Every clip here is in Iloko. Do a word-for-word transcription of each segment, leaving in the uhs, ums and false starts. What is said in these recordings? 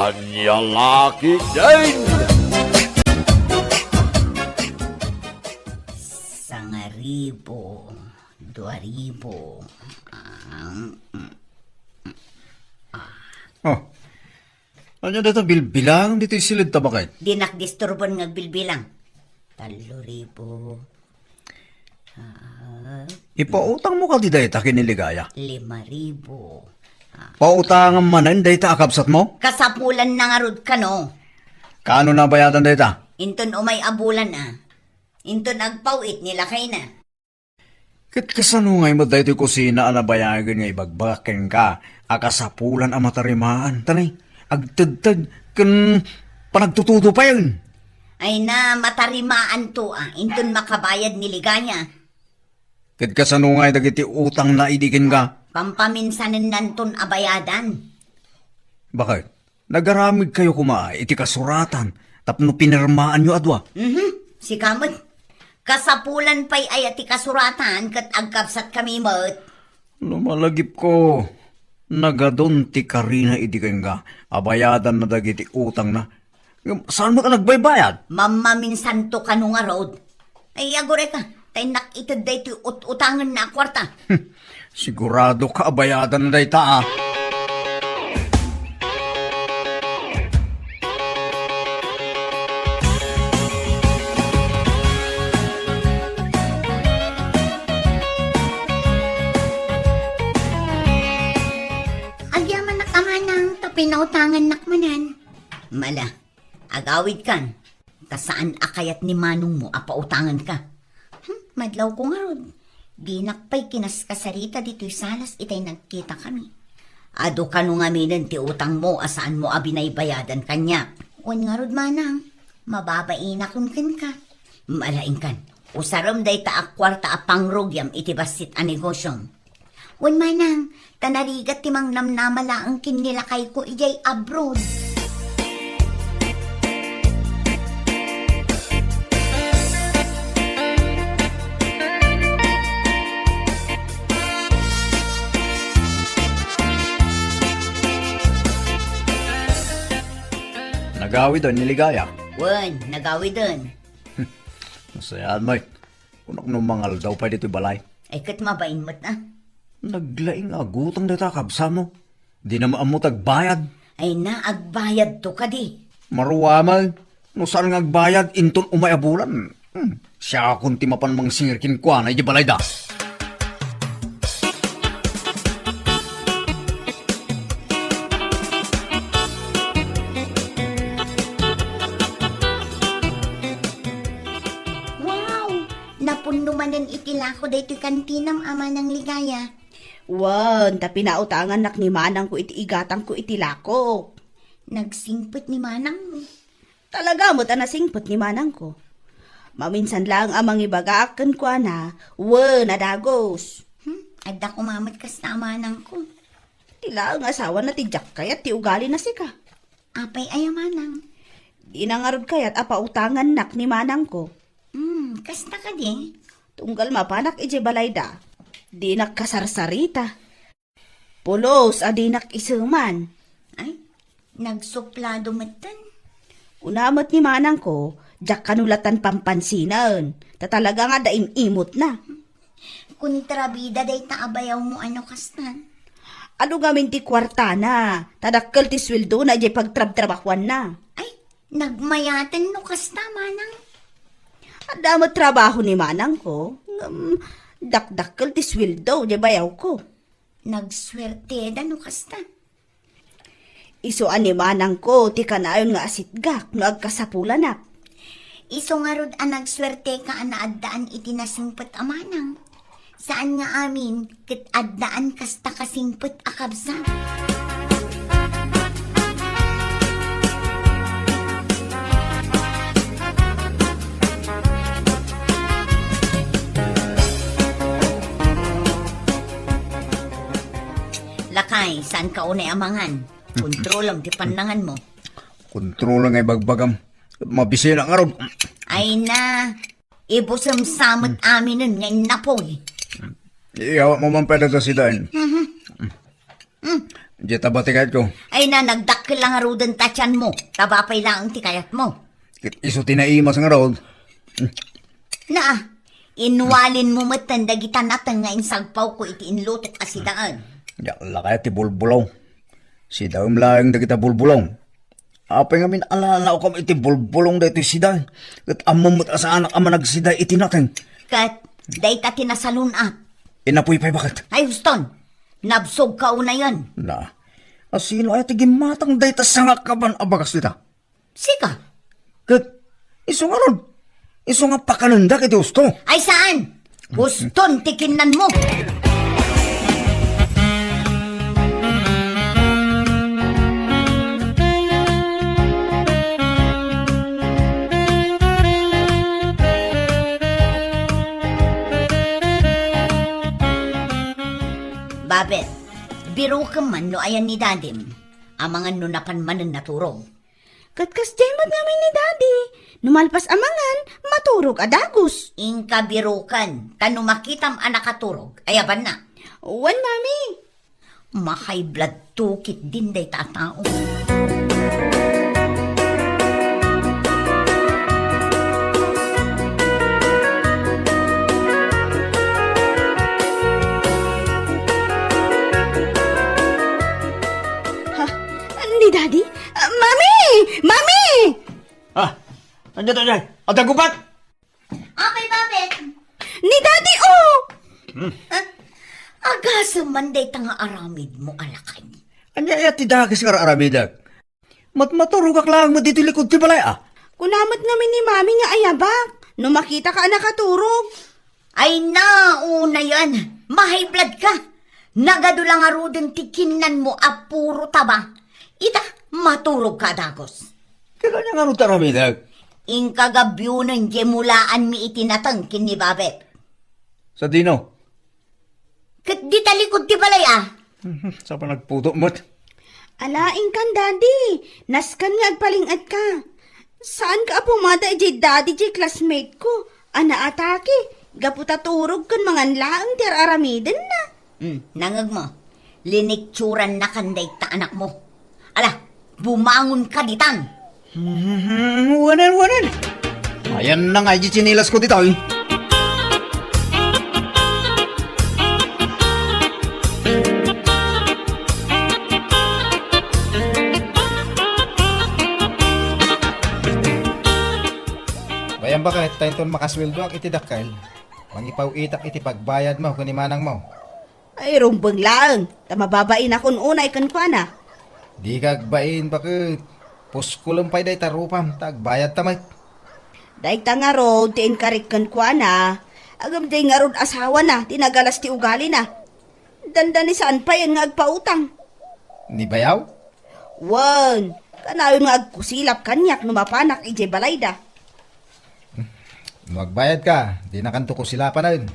Ania la ketdin? Sangaribu, duaribu. Ah, mm, ah. Oh. Ania dayta bilbilang ditoy siled ta baket? Dinak disturban nga agbilbilang. Tallo ribu. Ah. Ipautangmo kadi dayta ken ni Ligaya? Lima ribu. Ah. Pautangam manen dayta a kabsatmo? Kasapulanna ngarud kano. Kaano nabayadan dayta? Inton umay a bulan, a. Inton agpaw-it ni lakayna. Ket kasano ngay met daytoy kusina a nabayagen nga ibagbagak kenka a kasapulan a matarimaan, ta ni, agtedted ken panagtutudo payen? Ay na, matarimaanto, a, inton makabayad ni Ligaya. Ket kasano ngay dagiti utangna idi kenka? Pampaminsanennanton a bayadan. Baket? Nagaramidkayo koma iti kasuratan tapno pinirmaanyo a dua? Mhm, sika met. Kasapulan pay aya ti kasuratan ket agkabsatkami met. No malagipko, nagadun ti karina idi kenka a bayadanna dagiti utangna. Ngem saan met a nagbaybayad? Mammaminsanto kano ngarud. Ay, agurayka, ta innak ited daytoy ut-utangenna a kuarta. Sigurado ka a bayadan na dayta, a. Agyamanak a manang ta pinautangannak manen. Mala, agawidkan. Ta saan a kayat ni manongmo a pautanganka. Hmm, madlawko ngarud. Dinak pay kinaskasarita ditoy salas itay nagkitakami. Adu kano ngaminen ti utangmo a saanmo a binaybayadan kaniak? Wen ngarud, manang, mababainakon kenka. Malaingkan, usarem dayta a kuarta a pangrugiam iti bassit a negosyom. Wen manang, ta narigat ti mangnamnama laeng ken ni lakayko idiay abroad. Nagawiden ni Ligaya? Wen, nagawiden. Nasayaat, Mike. Kunak no mangaldaw pay ditoy balay. Ay, ket mabain met, a. Naglaing a gutang dayta a kabsatmo. Dina ammo ti agbayad. Ay na, agbayadto kadi. Maruaman, no saan nga agbayad inton umay a bulan. Hmm, siakon ti mapan mangsingir kenkuana idiay balayda. Wow! Napunno manen iti lako daytoy kantinam a manang Ligaya. Wen, ta pinautangannak ni manangko iti igatangko iti lako. Nagsingpet ni manangmo. Talaga met a nasingpet ni manangko. Maminsan laeng a mangibagaak kenkuana, wen a dagus. Hmm, adda koma met kasta a manangko. Ti laeng asawana ti diak kayat ti ugalina sika. Apay aya manang? Dina ngarud kayat a pautangannak ni manangko. Hmm, kasta kadi? Tunggal mapanak idiay balayda, dinak kasarsarita. Pulos a dinak iseman. Ay, nagsuplado metten. Kuna met ni manangko, diak kano latan pampansinen, ta talaga nga adda im-imotna. Kontrabida dayta a bayawmo a no kastan. Adu ngamin ti kuartana, ta dakkel ti sueldona idiay pagtrabtrabahuanna. Ay, nagmayaten no kasta, manang. Adda met trabaho ni manangko, ngem dakdakkel ti sueldo idiay bayawko. Nagsuerteda no kasta. Isu a ni manangko ti kanayon nga asitgak no agkasapulanak. Isu ngarud a nagsuerteka a naaddaan iti nasingpet a manang. Saan nga amin ket addaan kasta kasingpet a kabsat. Lakay, saan ka unay a mangan? Kontrolam ti pannanganmo. Kontrol nga ibagbagam. Mabisina ngarud. Ay na, ibusemsamet aminen nga innapoy. Iyawatmo man pay dayta sidaen. Mhm. Mm. Dita ba ti kayatko? Ay na, nagdakkel la ngaruden ta tianmo. Taba pay laeng ti kayatmo. Ket isu ti naimas ngarud. Na, inwalinmo metten dagita nateng nga insagpawko iti inlutok a sidaen. Diak la kayat ti bulbulong. Sidaem laeng dagita bulbulong. Apay ngamin alalaokam iti bulbulong daytoy sidaen? Ket ammom met a saanak a managsida iti nateng. Ket dayta ti nasalun-at. Inapuy pay baket. Ay, huston. Nabsogka unayen. Na, asino aya ti gimmatang dayta sangakaban a bagas dita? Sika. Ket isu ngarud, isu nga pakanendak iti husto. Ay, saan? Huston ti kinnanmo. Babet, birokem man no ayan ni Dadim. Amangan no napan manen naturog. Ket kasdiay met ngamin ni Daddy. No malpas a mangan, maturog a dagus. Inka biroken, ta no makitam a nakaturog, ayabanna. Wen, Mami. Ma-high blood to ketdin dayta a tao. Ha? Ni Daddy? Ah, Mami! Mami! Ah, ania daytoy? Adda gubat? Apay, Babet? Ni Daddy, oh! Hmm. Ah, agasem man dayta nga aramidmo a lakay. Ania aya ti dakes nga ar-aramidek? Mat-, maturogak laeng met ditoy likod ti balay, ah. Kuna met ngamin ni Mami nga ayabak, no makitaka a nakaturog. Ay, nauna yan. Ma-high blood ka. Nagadu la ngaruden ti kinnanmo a puro taba. Ita, maturogka a dagus. Ket ania ngarud ti aramidek? Inka gabionen diay mulaanmi iti nateng ken ni Babet. Sadino? Ket dita likod ti balay, ah. Sapa nagputo met? Ala, inkan, Daddy. Nasken nga agpaling-etka. Saanka a pumada idiay Daddy diay classmate ko a naatake gapu ta turog ken mangan laeng ti ar-aramidenna. Hmm, nangegmo. Liniksurannakan dayta anakmo. Ala, bumangonka ditan. Hmm, wanen, wanen. Ayanna nga idiay tsinelas ko ditoy. Bayam baket, ta inton makasueldoak iti dakkel, mangipaw-itak iti pagbayadmo ken ni manangmo. Ay, rumbeng laeng, ta mababainakon unay kenkuana. Dika agbain, baket. Puskolem pay dayta rupam, ta agbayadta met. Dayta ngarud ti inkarik kenkuana, ngem diay ngarud asawana ti nagalas ti ugalina. Dandani saan payen nga agpautang. Ni bayaw? Wen, kanayon nga agkusilap kaniak no mapanak idiay balayda. No agbayadka, dinakanto kusilapanen.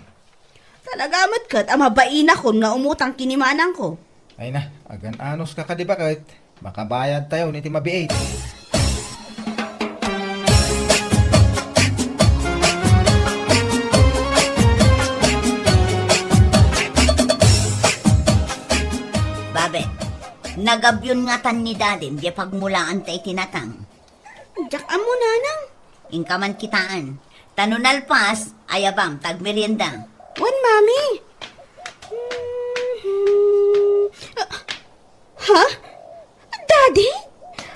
Talaga met ket a mabainakon nga umutang ken ni manangko. Ay na, agan-anoska kadi baket. Makabayadtayon iti mabiit. Babet, nagabion ngatan ni Dadim diay pagmulaanta iti natang. Diak ammo, nanang. Inka man kitaen. Ta no nalpas, ayabam, ta agmerienda. Wen, Mami. Ha? Daddy?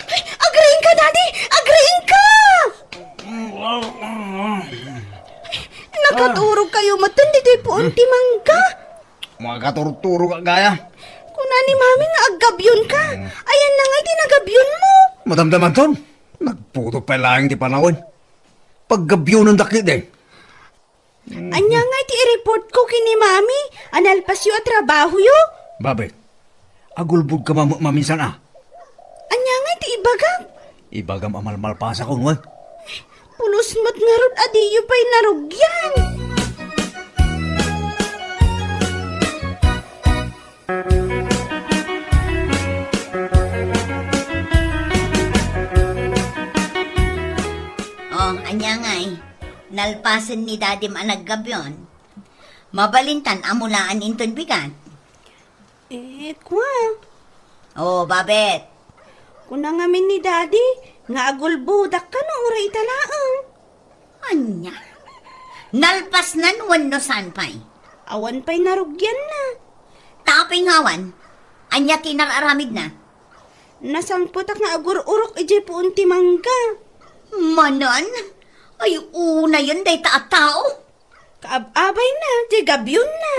Ay, agriingka, Daddy! Agriingka! Nakaturogkayo metten ditoy puon ti mangga. Makaturturog a gaya. Kuna ni Mami nga aggabion ka. Hmm. Ayan na nga iti nagabion mo. Madamdaman ton. Nagputok pay laeng ti panawen. Paggabionen dakit din. Anya nga iti i-report ko ken ni Mami a nalpasyo a trabahoyo? Babe, agulbod ka maminsan a. Anya nga iti ibagak? Ibagam a malmalpasakon, wen. Pulos met ngarud a diyo pay narugyan. Oh, anya ngay, nalpasen ni Dadim a naggabion. Mabalintan a mulaan inton bigat. Eh, kwa. O, Babet. Kuna ngamin ni Daddy nga agulbodak kano uray ita laeng. Ania? Nalpasnan wenno saan pay? Awan pay narugianna. Tapay nga awan, ania ti inar-aramidna? Nasangpetak nga agur-urok idiay puon ti mangga. Manen? Ay, unayen dayta a tao. Kaab-abayna ti gabionna.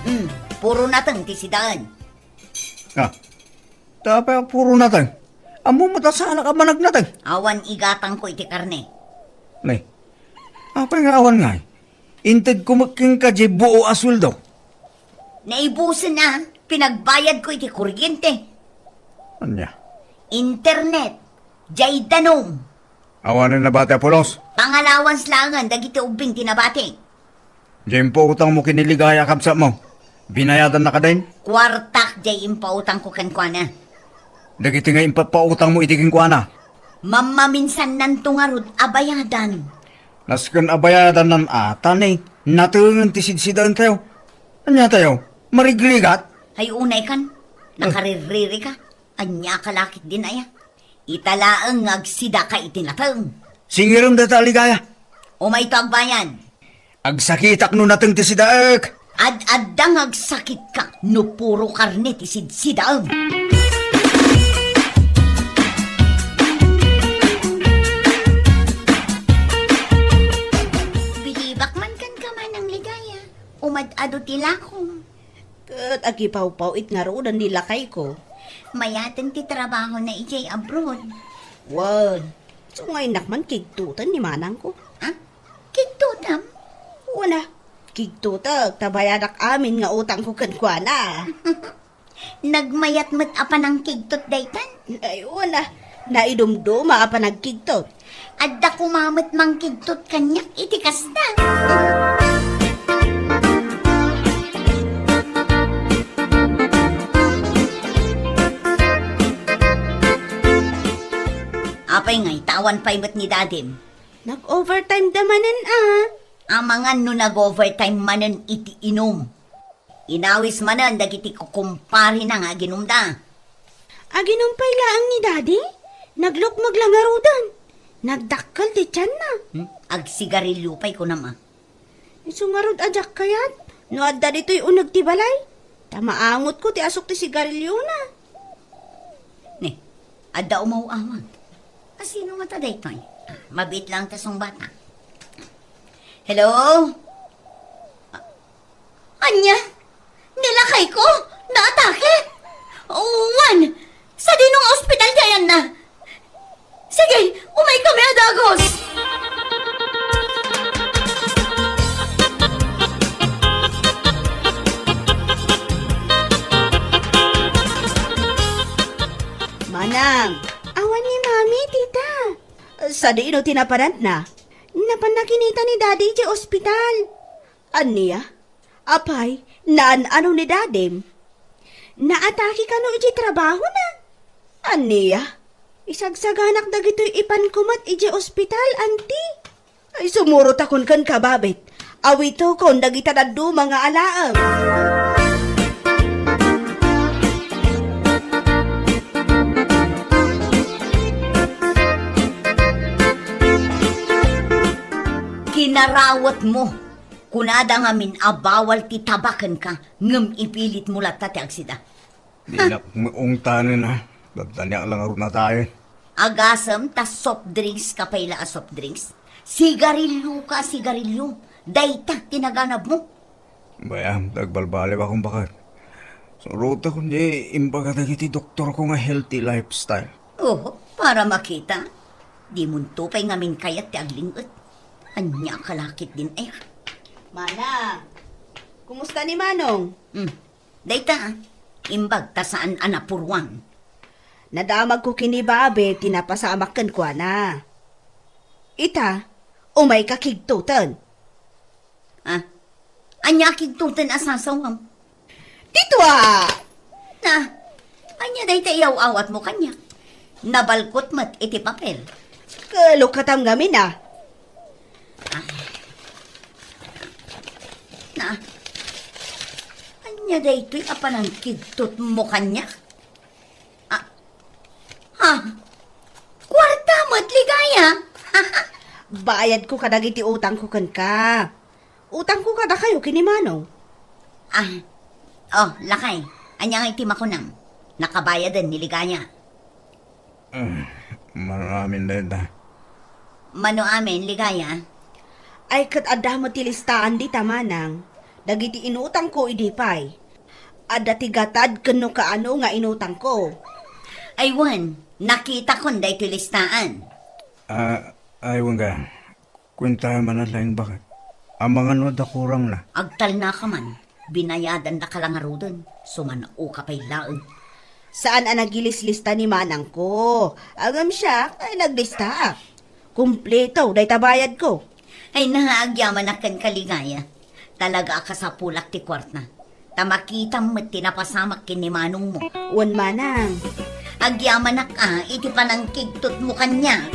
Hmm, puro nateng ti sidaen. Ah, tapay a puro nateng. Ammom met a saanak a managnateng. Awan igatangko iti karne. Nay, apay nga awan ngay? Intedko met kenka diay buo a sueldo. Naibusen a, pinagbayadko iti kuryente. Ania? Internet, diay danum. Awanen nabati a pulos? Pangalawas laengen dagiti ubbing ti nabati. Diay impautangmo ken ni Ligaya a kabsatmo, binayadanna kadin? Kuartak diay impautangko kenkuana. Dagiti nga impapautangmo iti kenkuana? Mammaminsannanto ngarud a bayadan. Nasken a bayadannan a, ta ni, natengen ti sidsidaentayo. Ania tayo? Marigrigat? Ay, unay kan. Eh. Nakaririri ka. Ania ka lakit din aya? Ita laeng nga agsidaka iti nateng. Singirem dayta a Ligaya. Umayto agbayad. Agsakitak no nateng ti sidaek. Ad-adda nga agsakitka no puro karne ti sidsidaem. Bilibak man kenka, Manang Ligaya. Umad-adu ti lakom. Ket agipawpaw-it ngaruden ni lakayko. Mayaten ti trabahona idiay abroad. Wen, sungaynak man kigtoten ni manangko. Ha? Kigtotam? Wen a, kigtotek ta bayadak amin nga utangko kenkuana. Nagmayat met a panangkigtot daytan? Ay, wen a, naidumduma a panagkigtot. Adda koma met mangkigtot kaniak iti kasta. Apay ngay, ta awan pay met ni dadim? Nag-overtime da manen a. Amangan no nag-overtime manen iti inum. Inawis manen dagiti kukumparena nga aginumda. Aginum pay laeng ni Daddy? Naglukmeg la ngaruden. Nagdakkel ti tianna. Hmm? Agsigarilio pay kunam a. Isu ngarud a diak kayat, no adda ditoy uneg ti balay. Ta maangotko ti asuk ti sigariliona. Ne, adda umaw-awag. Asino ngata daytoy? Mabiit lang ta sungbata. Hello? Ania? Ni lakayko? Naatake? Wen! Sadino nga ospital ti ayanna? Sige, umaykami a dagus! Manang! Awan ni Mami, Tita. Sadino ti napananna? Napanna kinita ni Daddy idiay ospital. Ania? Apay, naan-ano ni Dadim? Naatake kano iti trabahona? Ania? Isagsaganak dagitoy ipanko met idiay ospital, Auntie. Ay, sumurotakon kenka, Babet. Awitokon dagita dadduma nga alaem. Kinarawetmo. Kunada ngamin a bawal ti taba kenka, ngem ipilitmo latta ti agsida. Dinak maungtanen a. Daddaniak la ngarud natayen. Agasem ta soft drinks ka pay la a soft drinks. Sigarilio ka a sigarilio. Dayta ti naganabmo. Bayam, ta agbalbaliwakon baket. Surotakon diay imbaga dagiti doktorko nga healthy lifestyle. Oho, para makita. Dimonto pay ngamin kayat ti agling-et. Ania a kalakit din aya? Manang, kumusta ni Manong? Hmm. Dayta, imbag ta saan a napuruan. Nadamagko ken ni Babe ti napasamak kenkuana. Ita, umayka kigtoten. Ah, ania kigtoten a sasawam? Ti tua! Na, ania dayta iyaw-awatmo kaniak? Nabalkot met iti papel. Kalukatam ngamin, a. Ah. Na, ania daytoy a panangkigtutmo kaniak? Ah, ah, kuarta met, Ligaya. Bayadko kadagiti utangko kenka. Utangko kadakayo ken ni Manong. Ah, oh, lakay, ania ngay ti makunam? Nakabayaden ni Ligaya. Mm, mano amin dayta. Mano amin, Ligaya? Ay, ket adda met ti listaan dita, Manang. Dagiti inutangko idi pay. Adda ti gatad ken no kaano nga inutangko. Ay, wen, nakitakon daytoy listaan. Ah, ay, wen ka. Kuentayo man laeng baket. Amangan no adda kurangna. Agtalnaka man. Binayadannaka la ngaruden. Suman-oka pay laeng. Saan a nagilislista ni manangko. Ngem siak ay naglistak. Kumpleto dayta bayadko. Ay, naagyaman a kenka, Ligaya. Talaga a kasapulak ti kuarta. Ta makitam met ti napasamak ken ni manongmo. Wen, manang. Agyamanak a iti panangkigtutmo kaniak.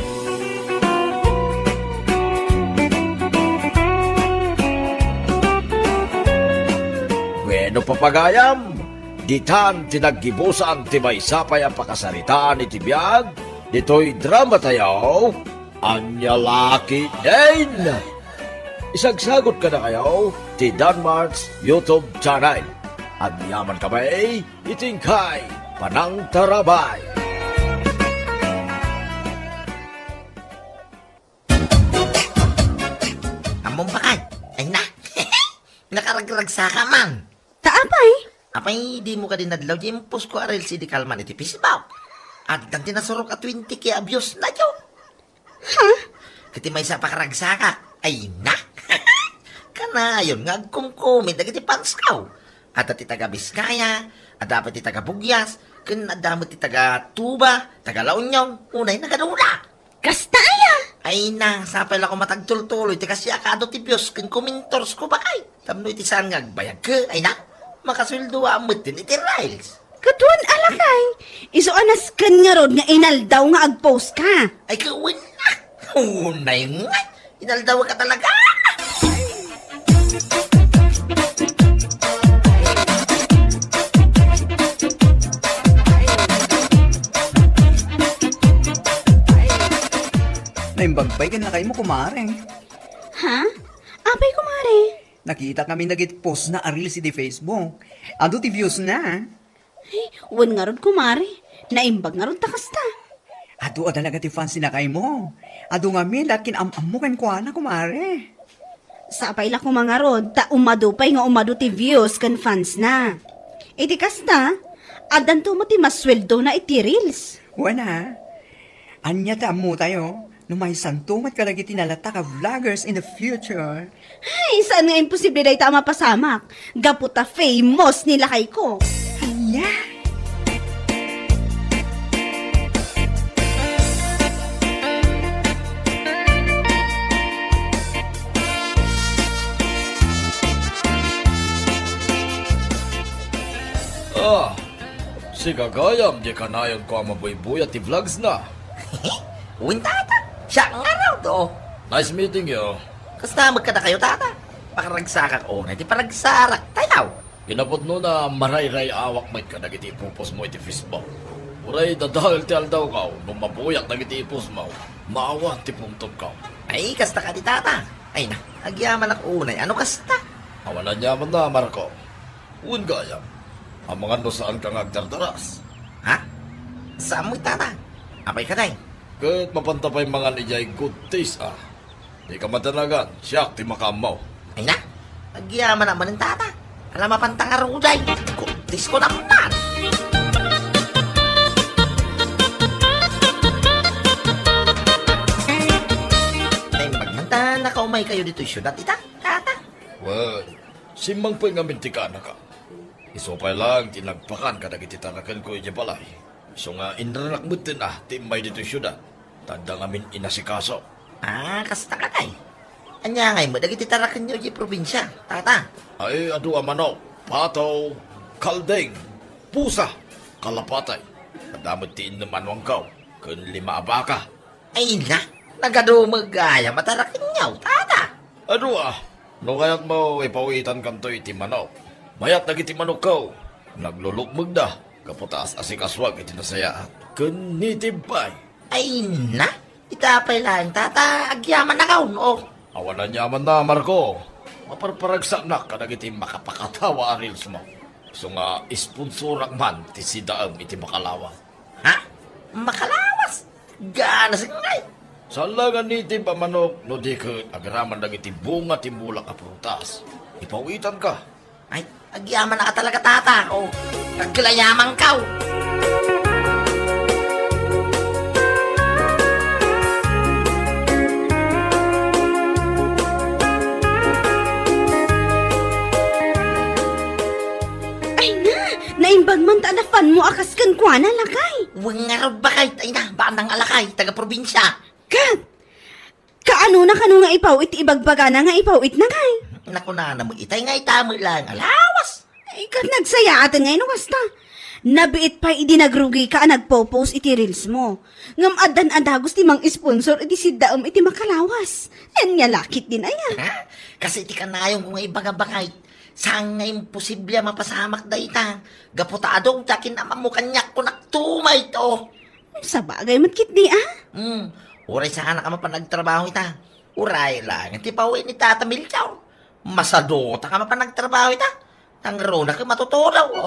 Bueno, papagayam, ditan ti naggibusan ti maysa pay a pakasaritaan iti biag ditoy dramatayo. Ania la ketdin? Isagsagot kadakayo ti Danmart's YouTube channel. Agyaman kami iti inkay panangtarabay. Ammom bakay? Ay na! Nakaragragsaka man! Ta apay? Apay, dimo kadi nadlaw, di impos ko a reels idi kalman iti Facebook. Addan ti nasurok a twenty K a views na, jo. Ha? Ket ti maysa a pakaragsakak, ay na! Kanayon nga agkumkumi dagiti fans ko. Adda ti taga Biskaya, adda pay ti taga Bugyas, ken adda met ti taga Tuba, taga La Union, unay nagadula. Kasta aya? Ay na, sapay la koma ta agtultuloy ti kasiak a adu ti views ken commenters ko, bakay. Tapno iti saan nga agbayag ka, ay na, makasueldoak met iti reels. Ket wen a lakay, isu a nasken ngarud nga inaldaw nga agpost ka. Ay, ket wen a. Unay ngay, inaldawka talaga. Naimbag pay ken lakaymo, kumare. Ha? Apay, kumare? Nakitak ngamin dagiti postna a reels iti Facebook. Adu ti viewsna. Ay, wen ngarud, kumare. Naimbag ngarud ta kasta. Adu a talaga ti fans ni lakaymo. Adu ngamin dagiti kin-am-ammo kenkuana, kumare. Sapay la koma ngarud ta umadu pay nga umadu ti views ken fansna. Iti kasta, addanto met ti masueldona iti reels. Wen a. Ania ti ammotayo no maysanto met kadagiti nalatak a vloggers in the future? Ay, saan nga imposible dayta a mapasamak gapu ta famous ni lakayko. Ania? Ah, si gagayam, di kanayonko a mabuybuyat ti vlogsna. Wen, tata. Siak ngarud, o. Nice meeting you. Kasta met kadakayo, tata? Pakaragsakak unay ti paragsaraktayo. Kinapudnona, marayray-awak met kadagiti ipupostmo iti Facebook. Uray dadael ti aldawko no mabuyak dagiti ipostmo. Maawan ti pungtotko. Ay, kasta kadi, tata. Ay na, agyamanak unay. Ano kasta? Awan aniamanna, Marco. Wen gayam, amangan no saanka nga agdardaras. Ha? Saan mo, tata? Apay ka, tay? Ket mapanta pay mangan idiay Good Taste, a. Dika madanagan, siak ti makaammo. Ay na, agyamanak manen, tata. Ala, mapanta ngarud idiay Good Taste ko naman. Naimbag man ta nakaumaykayo ditoy siudad ita, tata. Wen, simmang pay ngamin ti kaanaka. Isu pay laeng ti nagpakan kadagiti tarakenko idiay balay. Isu nga inranak metten a ti immay ditoy siudad, ta adda ngamin inasikaso. Ah, kasta, katay. Ania ngay met dagiti tarakenyo idiay probinsia, tata? Ay, adu a manok, pato, kalding, pusa, kalapati. Adda met ti innem a nuangko, ken lima a baka. Ay na, nagadu met gayam a tarakenyo, tata. Adu a, no kayatmo, ipawitankanto iti manok. Mayat dagiti manokko, naglulukmegda, gapu ta as-asikasuak iti nasayaat ken nitib pay. Ay na, ita pay laeng, tata, agyamannakaon, o. Awan aniamanna, Marco. Maparparagsaknak kadagiti makapakatawa a reels mo. Isu nga sponsorak man ti sidaem iti makalawas. Ha? Makalawas? Gana singay. Saan la nga nitib a manok no di ket agraman dagiti bunga ti mulak a prutas. Ipawitanka. Ay, agyamanak talaga, tata. O, agkilayamankaw. Ay na, naimbag man ta adafanmo a kas kenkuana, lakay. Wen ngarud, bakay, ay na, baan nang alakay, taga probinsya. Kat, kaano na kano nga ipaw-it ti ibagbagana nga ipaw-itna, kay? Nakunana met itay nga ita met laeng a lawas. Ay, kat nagsayaaten nga ino kasta. Nabiit pay idi nagrugika a nagpo-post iti reels mo. Ngem addan a dagus ti mang-sponsor iti siddaem iti makalawas. Ania la ketdin aya? Ha? Kas iti kanayonko nga ibaga, bakay. Saan nga imposible a mapasamak dayta. Gapu ta adu ti kinamammo kaniak, kunak, tumayto. Sabagay met ketdi, a? Hmm. Uray saanak a mapan agtrabaho ita. Uray laeng ti pawen ni Tata Melchor. Masadutak a mapan agtrabaho ita. Nangruna ket matutudo.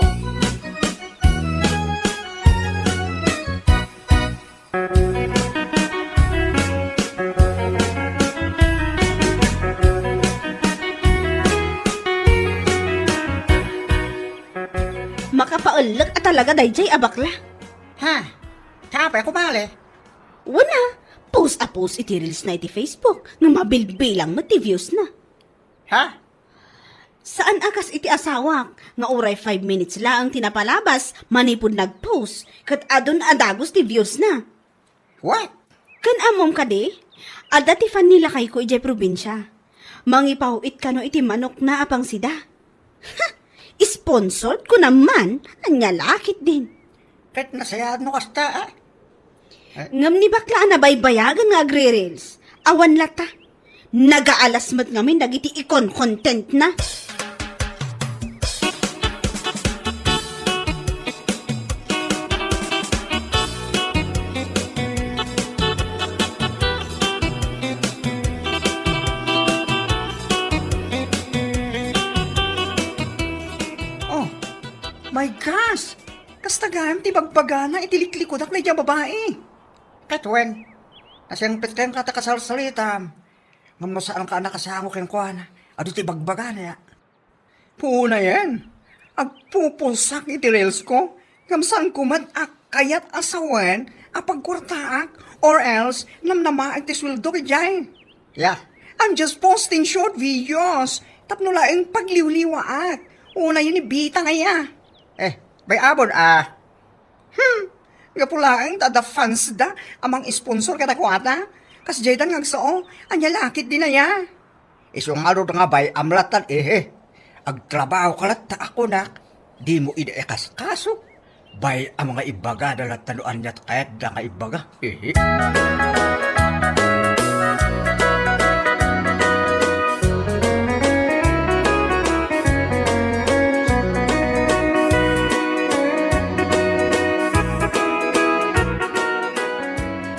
Makapaellek a talaga daydiay a bakla. Ha? Apay a kumali? Wen a, post a post iti reels na iti Facebook, nga mabilbilang met ti views na. Ha? Saan a kas iti asawak, nga uray five minutes laeng ti napalabas manipud nag-post, ket adun a dagus ti views na. What? Ken ammom kadi, adda ti fan ni lakayko idiay probinsia. Mangipaw-it kano iti manokna a pangsida. Ha! Sponsored ko naman, ania la ketdin. Ket nasayaat no kasta, a? Ngem ni bakla a nabaybayagan nga agre-reels, awan latta. Nagaalas met ngamin dagiti ikon-content na. Oh, my gosh! Kasta gayam ti bagbagana iti liklikudak daydiay a babai. Ket wen, nasingpetken ka ta kasalsalitam. Ngem no saanka a nakasango kenkuana, adu ti bagbagana. Punayen, agpupulsak iti reels ko, ngem saanko met a kayat a sawen a pagkuartaak, or else namnamaek ti sueldo idiay. Yeah, I'm just posting short videos tapno laeng pagliwliwaak. Unayen ni Bita nga iya. Eh, bay-abon a. Hmm, gapu laeng ta adda fans da a mang-sponsor kadakuada. Kasdiaydan nga agsao, ania la ketdin aya? Isu ngarud nga bay-am lattan, ihi. Agtrabaho ka latta a kunak, dimo ida ikaskaso. Bay-am nga ibagada latta no ania ti kayatda nga ibaga, ihi.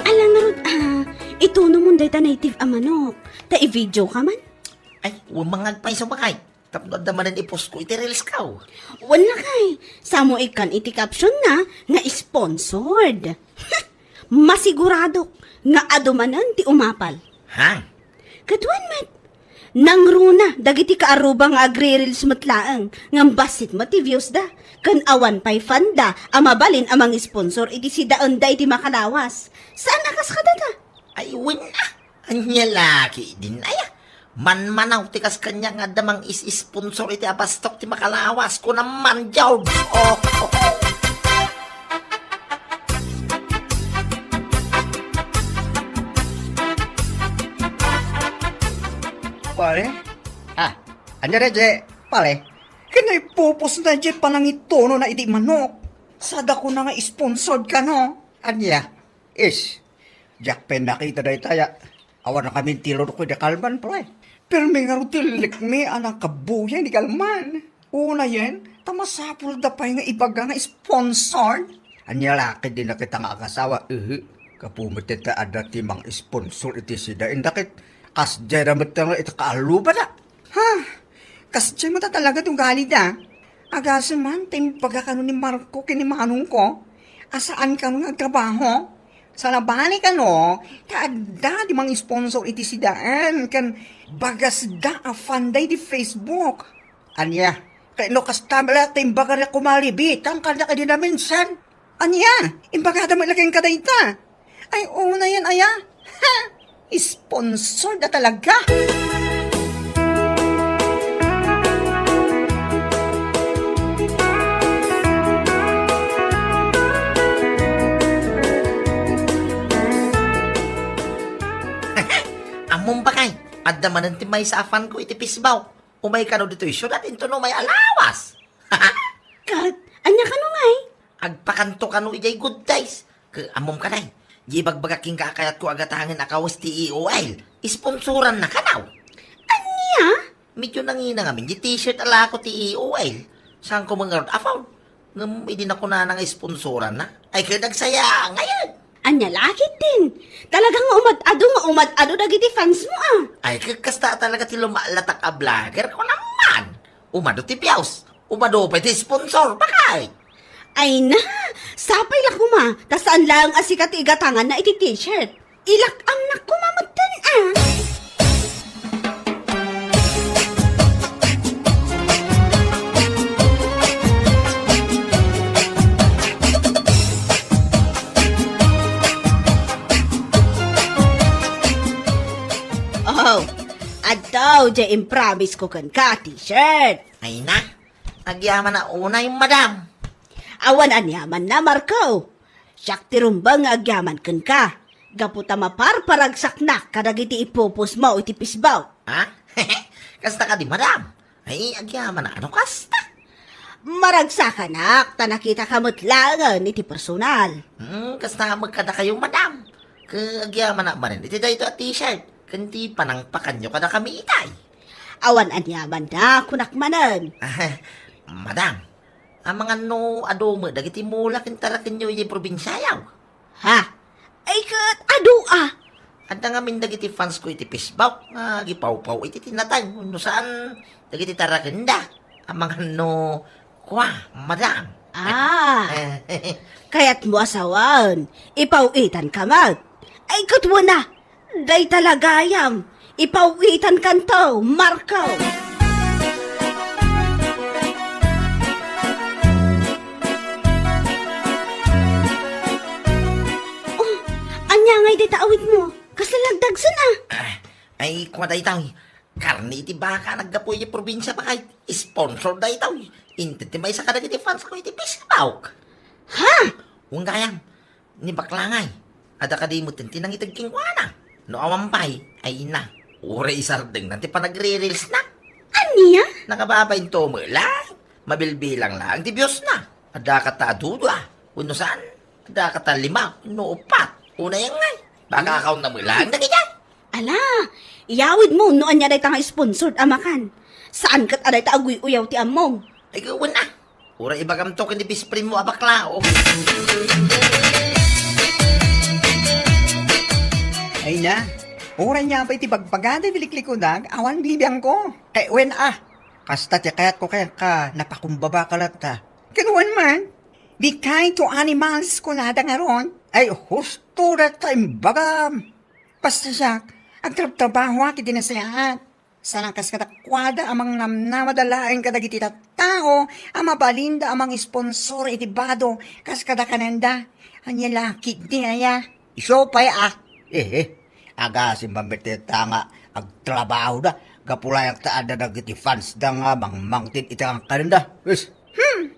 Ala ngarud a, itunonmon dayta native a manok, ta i-video ka man. Ay, wen, mangngeg pay isu, bakay. Tapno adda manen i-post ko iti reels ko. Wen, lakay, samoikan iti caption na nga sponsored. Masiguradok nga adu manen ti umapal. Ha? Ket wen met, nangruna dagiti kaaruba nga agre-reels met laeng, ngem bassit met ti views da, ken awan pay fan da a mabalin a mang-sponsor iti sidaenda iti makalawas. Saan a kas kadata? Ay, wen a. Ania la ketdin aya? Manmanaw ti kas kaniak nga adda mang-is-sponsor iti abastok ti makalawas, kunam man, Job. Oh. Pare? Ah, ania daydiay, pare? Ken no ipupos na diay panangitunona iti manok. Sada kuna nga sponsored kano. Ania? Is, Diak pay nakita daytay a. Awan a kamin ti lurko idi kalman, pre. Permi ngarud ti likmi a nakabuya ni kalman. Unayen, ta masapulda pay nga ibaga nga sponsored. Ania la ketdi dayta nga agasawa, ehe. Gapu met ta adda ti mang-sponsor iti sida. Inda ket, kasdiay da met nga iti kaallubanna. Ha? Kasdiay met talaga ti ugalida. Agasem man, ta imbaga kano ni Marco ken ni manongko a saan kano nga agtrabaho. Sanabali kano, ta adda ti mang-sponsor iti sidaen, ken bagasda a fan da iti Facebook. Ania? Ket no kasta met la, ta imbaga da koma libitang kaniak idi naminsan. Ania? Imbagada met la kenka dayta. Ay, unayen aya. Ha? Sponsor da talaga. Ammom, bakay, adda manen ti maysa a fan ko iti Facebook. Umay kano ditoy siudad inton umay a lawas. Ket, ania kano ngay? Agpakanto kano idiay Good Days. Ket ammom kadi, di ibagbagak kenka a kayatko a gatangen a kawes ti E O L. Sponsoranna kano. Ania? Medyo nangina ngamin di t-shirt a lako ti E O L. Saan ko man ngarud afford? Ngem idi nakunana nga sponsoranna, ay ket nagsaya ngayen. Ania la ketdin? Talaga nga umad-adu nga umad-adu dagiti fans mo, ah. Ay ket kasta talaga ti lumalatak a vlogger, kunam man. Umadu ti views, umadu pay ti sponsor, bakay. Ay na, sapay la koma, ta saan laeng a sika ti igatanganna iti t-shirt. Ilak-amnak koma metten, ah. Oh, adtoy diay impromise ko kenka, t-shirt. Ay na, agyaman a unay, madam. Awan aniamanna, Marco. Siak ti rumbeng nga agyaman kenka, gapu ta maparparagsaknak kadagiti ipupos mo iti Facebook. Ha? Kasta kadi, madam? Ay, agyaman a no kasta. Maragsakanak, ta nakitaka met laengen iti personal. Hmm, kasta met kadakayo, madam. Ket agyaman a manen iti daytoy a t-shirt, ken ti panangpakanyo kadakami itay. Awan aniamanna, kunak manen. Madam, amangan no adu met dagiti mula ken tarakenyo idiay probinsiayo? Ha? Ay ket adu a. Adda ngamin dagiti fans ko iti Facebook nga agipawpaw iti tinateng wenno saan dagiti tarakenda. Amangan no kua, madam. Ah. Kayatmo a sawen, ipaw-itanka met. Ay ket wen a. Dayta la gayam, ipaw-itankanto, Marco! Oh, ania ngay dayta awitmo? Kasla lagdagsen a? Ah, ay, kua daytoy. Karne iti baka naggapu iti probinsia, bakay. Sponsor daytoy. Inted ti maysa kadagiti fans ko iti Facebook. Ha? Wen gayam, ni bakla ngay, adda kadi metten ti nangiteg kenkuana? No awan pay, ay ina, uray isardengna ti panagre-reelsna. Ania? Nakababain to met laeng, mabilbilang laeng ti viewsna. Adda kata a dua, wenno saan? Adda kata lima, wenno uppat. Unayen ngay, baka accountna met laeng dagiti. Ala, iyawidmo no ania dayta nga sponsored a makan. Saan ket a dayta aguy-uyaw ti ammom. Ay, wen a. Uray ibagamto ken ni best friend mo a bakla, oh. Ay na, uray nia pay ti bagbagada ti liklikunak, awan bibiangko. Kay wen a, kasta ti kayatko kenka, napakumbabaka latta. Ken wen man, be kind to animals, kunada ngarud. Ay, husto dayta imbagam. Basta siak, agtrabtrabahoak iti nasayaat. Saan a kas kadakuada a mangnamnamada laeng kadagiti tattao a mabalinda a mangsponsor iti bado kas kada kanenda. Ania la ketdi aya? Isu pay a. Ehe. Agasem man met dayta nga agtrabahoda gapu laeng ta adda dagiti fansda nga mangmangted iti kanenda. Wes. Hmm.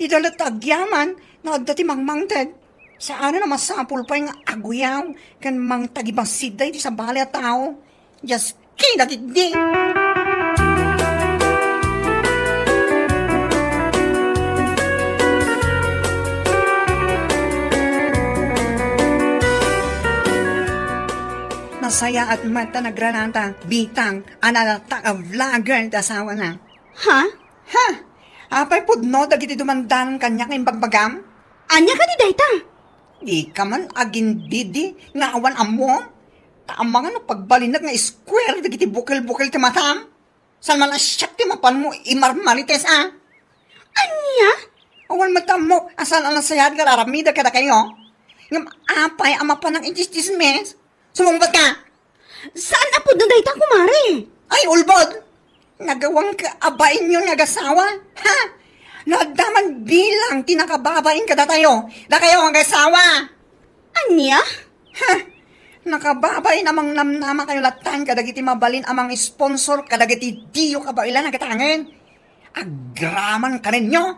Ida latta agyaman nga adda ti mangmangted. Saanen a masapul pay nga aguyaw ken mangtagibassit daydi sabali a tao. Dios, kinagiddi! Sayaat met ta nagranata, Bitang, a nalatak a vlogger ti asawana. Ha? Ha? Apay pudno dagiti dumandanan kaniak nga imbagbagam? Ania kadi dayta? Dika man agindidi nga awan ammom? Ta amangan no pagbalinek nga square dagiti bukel-bukel ti matam? Saan man a siak ti mapanmo imarmarites, a? Ania? Awan met ammok a saan a nasayaat nga aramidek kadakayo. Ngem apay a mapanak iti chismis? Sumungbat ka! Saan a pudno dayta, kumare? Ay, ulbod! Nagawangka a bainyo nga agasawa, ha? No adda man bilang ti nakababain kadatayo, dakayo nga agasawa! Ania? Ha? Nakababain a mangnamnama kayo latta kadagiti mabalin a mang-sponsor kadagiti diyo kabaelan a gatangen. Agraman kaninyo.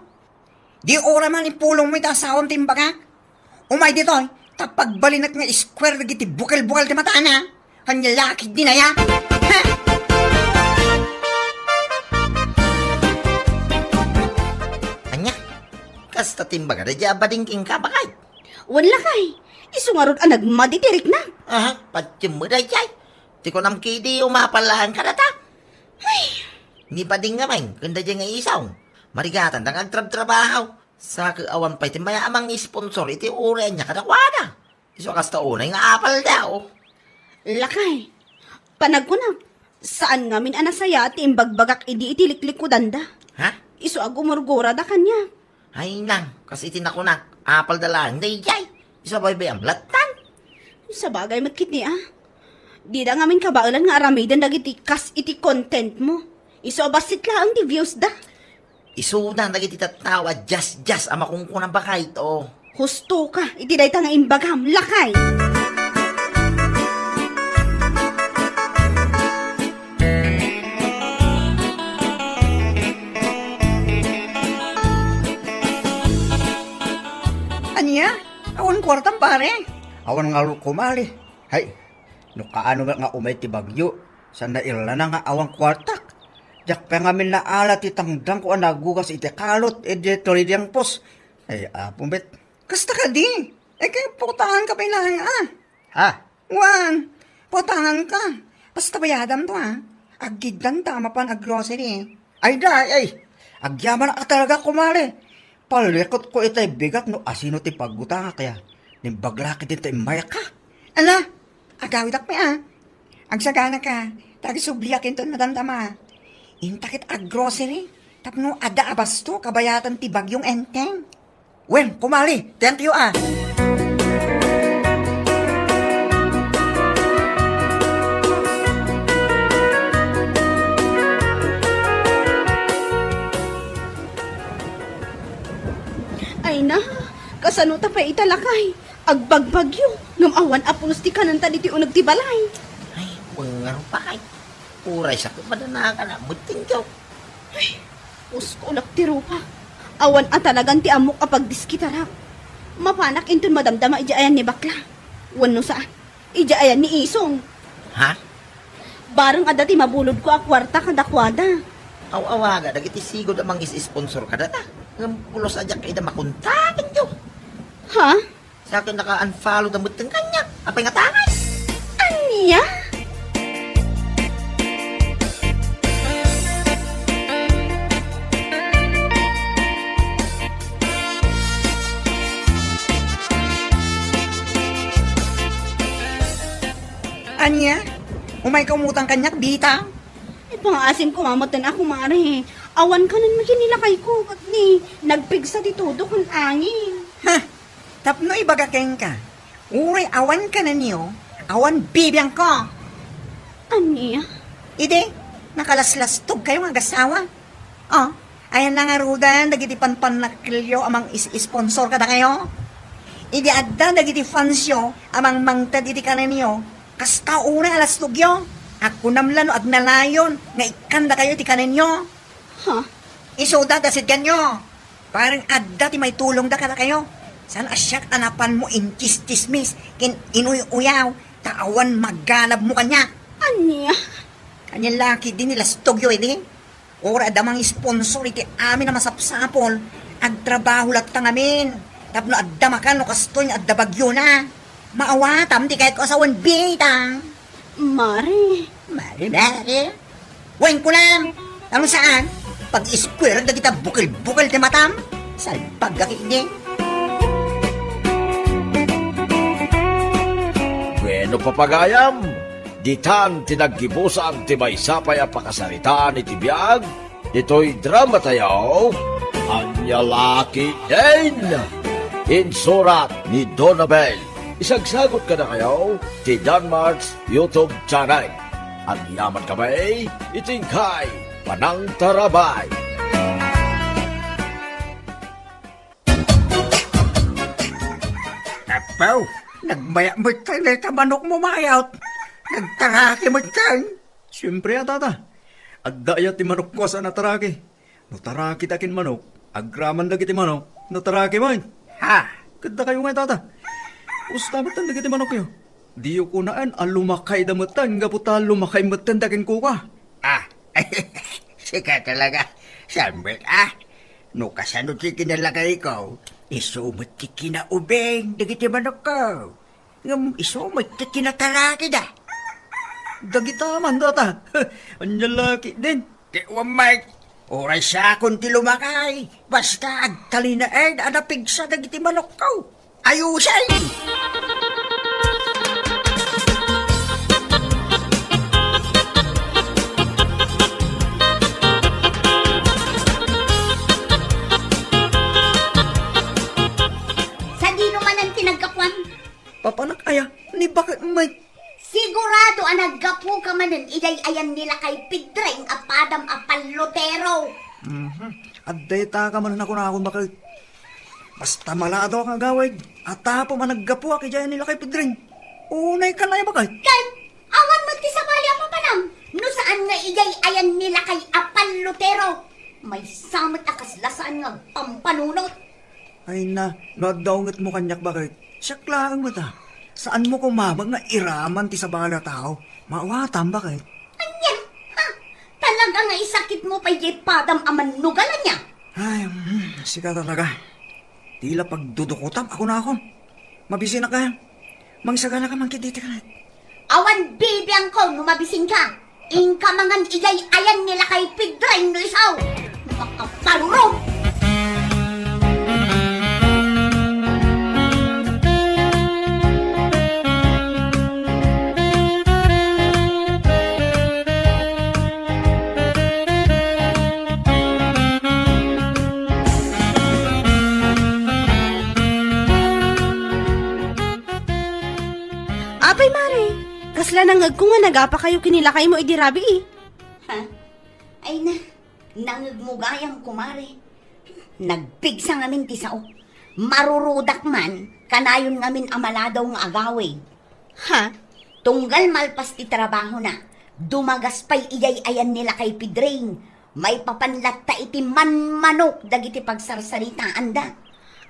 Di uray man ipulongmo iti asawam ti imbagak. Umay ditoy, ta pagbalinek nga square dagiti bukel-bukel ti matana. Ania lakay dayta, a? Ha? Ania? Kasta ti imbaga daydiay a bading kenka, baket? Wen, lakay, isu ngarud a nagmadi ti rikna. Aha, patiem met daydiay. Ti kunam kadi, umapal laeng kadata. Ay! Ni bading ngamin, ken daydiay nga isong. Marigatanda nga agtrabtrabaho. Sa ket awan pay ti maya a mang-sponsor iti uray ania kadakuada. Isu a kasta unay nga apalda, o. Lakay, panagkunak, saan ngamin a nasayaat ti imbagbagak idi iti liklikudanda. Ha? Isu a gumurgurada kaniak. Ay nang, kas iti nakunak, apalda laeng daydiay. Isu a baybay-am lattan. Sabagay met ketdi, a. Dida ngamin kabaelan nga aramiden dagiti kas iti content mo. Isu a bassit laeng ti views da. Isuda dagiti tattao a diasdias a makunkuna, baket, o. Husto ka iti dayta nga imbagam, lakay! Ania? Awan kuartam, pare? Awan ngarud, kumare. Hay, no kaano met nga umay ti bagyo, saan nairlana nga awan kuartak. Diak pay ngamin naala ti tangdangko a nagugas iti kalot idi turidiangpos. Ay, Apo met. Kasta kadi? Ay, kay putangan ka pay laeng, a. Ha? Wen, putangan ka. Basta bayadam to, a. Aggiddanta a mapan aggrocery. Ay, da, ay, ay. Agyamanak a talaga, kumare. Palikot ko itay bigat no asino ti paggutangak, ya. Nimbag la ket dita immayak ka. Ala, agawidak pay, a. Agsagana ka, ta agsubliak inton madamdama. Inta ket aggrocery, tapno adda a basto kabayatan ti bagyong Enteng. Wen, kumare, thank you, a. Ay na, kasano ta pay ita, lakay? Agbagbagyo, ngem awan a pulos ti kanenta ditoy uneg ti balay. Ay, wengar pay. Uray sa kumadanakan a mettengyo. Ay, uskolak ti rupa. Awan a talagan ti ammok a pagdiskitarak. Mapanak inton madamdama idiay ayan ni bakla. Wenno saan, idiay ayan ni isong. Ha? Bareng adda ti mabulodko a kuarta kadakuada. Aw-awaga dagiti sigud a mangis-sponsor kadata. Ngem pulos a diak ida makontakenyo. Ha? Sa akin, naka-unfollow da metten kaniak. Apay nga tangay? Ania? Ania? Umay ka umutang kaniak, Bita? Ipangaasim ko, mamutin ako, mare. Awan kanen makinilakay ko, ket ni nagpigsa ti todo kun angin. Ha? Tapno ibaga kenka, uray awan kanenyo, awan bibiangko. Ania? Idi, nakalaslastog kayo nga agasawa. Oh, ayan na nga rudan dagiti panpannakkelyo a mang-is-sponsor kadakayo. Idi adda dagiti fansyo a mangmangted iti kanenyo, kasta uray a lastogyo. Agkunam la no agnanayon nga ikkandakayo iti kanenyo. Ha? Isuda, ta sitganyo. Parang adda ti maitulongda kadakayo. Saan a siak a napanmo inchischismis ken inuy-uyaw ta awan maganabmo kaniak. Ania? Ania la ketdi ni lastogyo idi? Uray adda mang-sponsor iti amin a masapsapul, agtrabaho latta ngamin. Tapno adda makan no kastoy nga adda bagyona. Maawatam ti kayatko a sawen, Bita. Mare. Mare, mare. Wen kunam, ano saan? Pag-iskwera dagita bukil-bukil ti matam? Salbag ka kini. Bueno, papagayam, ditan ti naggibusan ti maysa pay a pakasaritaan iti biag ditoy drama tayo, Ania La Ketdin. Insurat ni Donabel. Isagsagot kadakayo ti Danmark's YouTube channel. Agyaman kami iti inkay panangtarabay. Apo, nagmaya met kay ta manok mo mayat. Nagtaraki met kay. Siyempre, a, tata. Adda aya ti manokko a saan a taraki? No taraki ta ken manok, agraman dagiti manok, nataraki met. Ha? Ket dakayo ngay, tata. Usta met dagiti manokyo? Diyo kunaen a lumakayda metten gapu ta lumakay metten da kenkuka. Ah, sika talaga. Saan met, ah? No kasano ti kinalakayko, isu met ti kinaubing dagiti manokko. Ngem isu met ti kinatarakida. Dagita man data. Ania La Ketdin? Ti umay, uray siakon ti lumakay. Basta agtalinaed a napigsa dagiti manokko. Ayusen! Sadino manen ti naggapuan? Papanak aya, ni bakit may Sigurado a naggapuka manen idiay ayan ni Lakay Pedring a padam a pallutero. Mhm. Adda ita ka manen a kunakon, bakit? Basta maladaw ka agawid, a tapom a naggapuak idiay ayan ni Lakay Pedring. Unay ka na, bakit? Ket, awan met ti sabali a papanam, no saan nga idiay ayan ni Lakay a pallutero. Maysa met a kasla saan nga agpampanunot. Ay na, no adda ungetmo kaniak, bakit? Siak laeng met, a. Saanmo kumamag nga iraman ti sabali a tao? Maawatam, bakit? Ania? Ha? Talaga nga isakitmo pay diay padam a mannugal, ania? Ay, mm, sika talaga. Ti la pagdudukotam a kunakon. Mabisinak kaya. Mangsaganaka man ketdi ti kanet. Awan bibiangko no mabisinka. Inka mangan idiay ayan ni Lakay Pedring no isu. Makaparurom! Apay, Mare, kasla nangngegko nga nagapakayo ken ni lakaymo idi rabii. Ha? Ay na, nangngegmo gayam, kumare. Nagpigsa ngamin ti sao. Marurudak man, kanayon ngamin a maladaw nga agawid. Ha? Tunggal malpas ti trabahona, dumagas pay idiay ayan ni Lakay Pedring. Maipapan latta iti manmanok dagiti pagsarsaritaanda.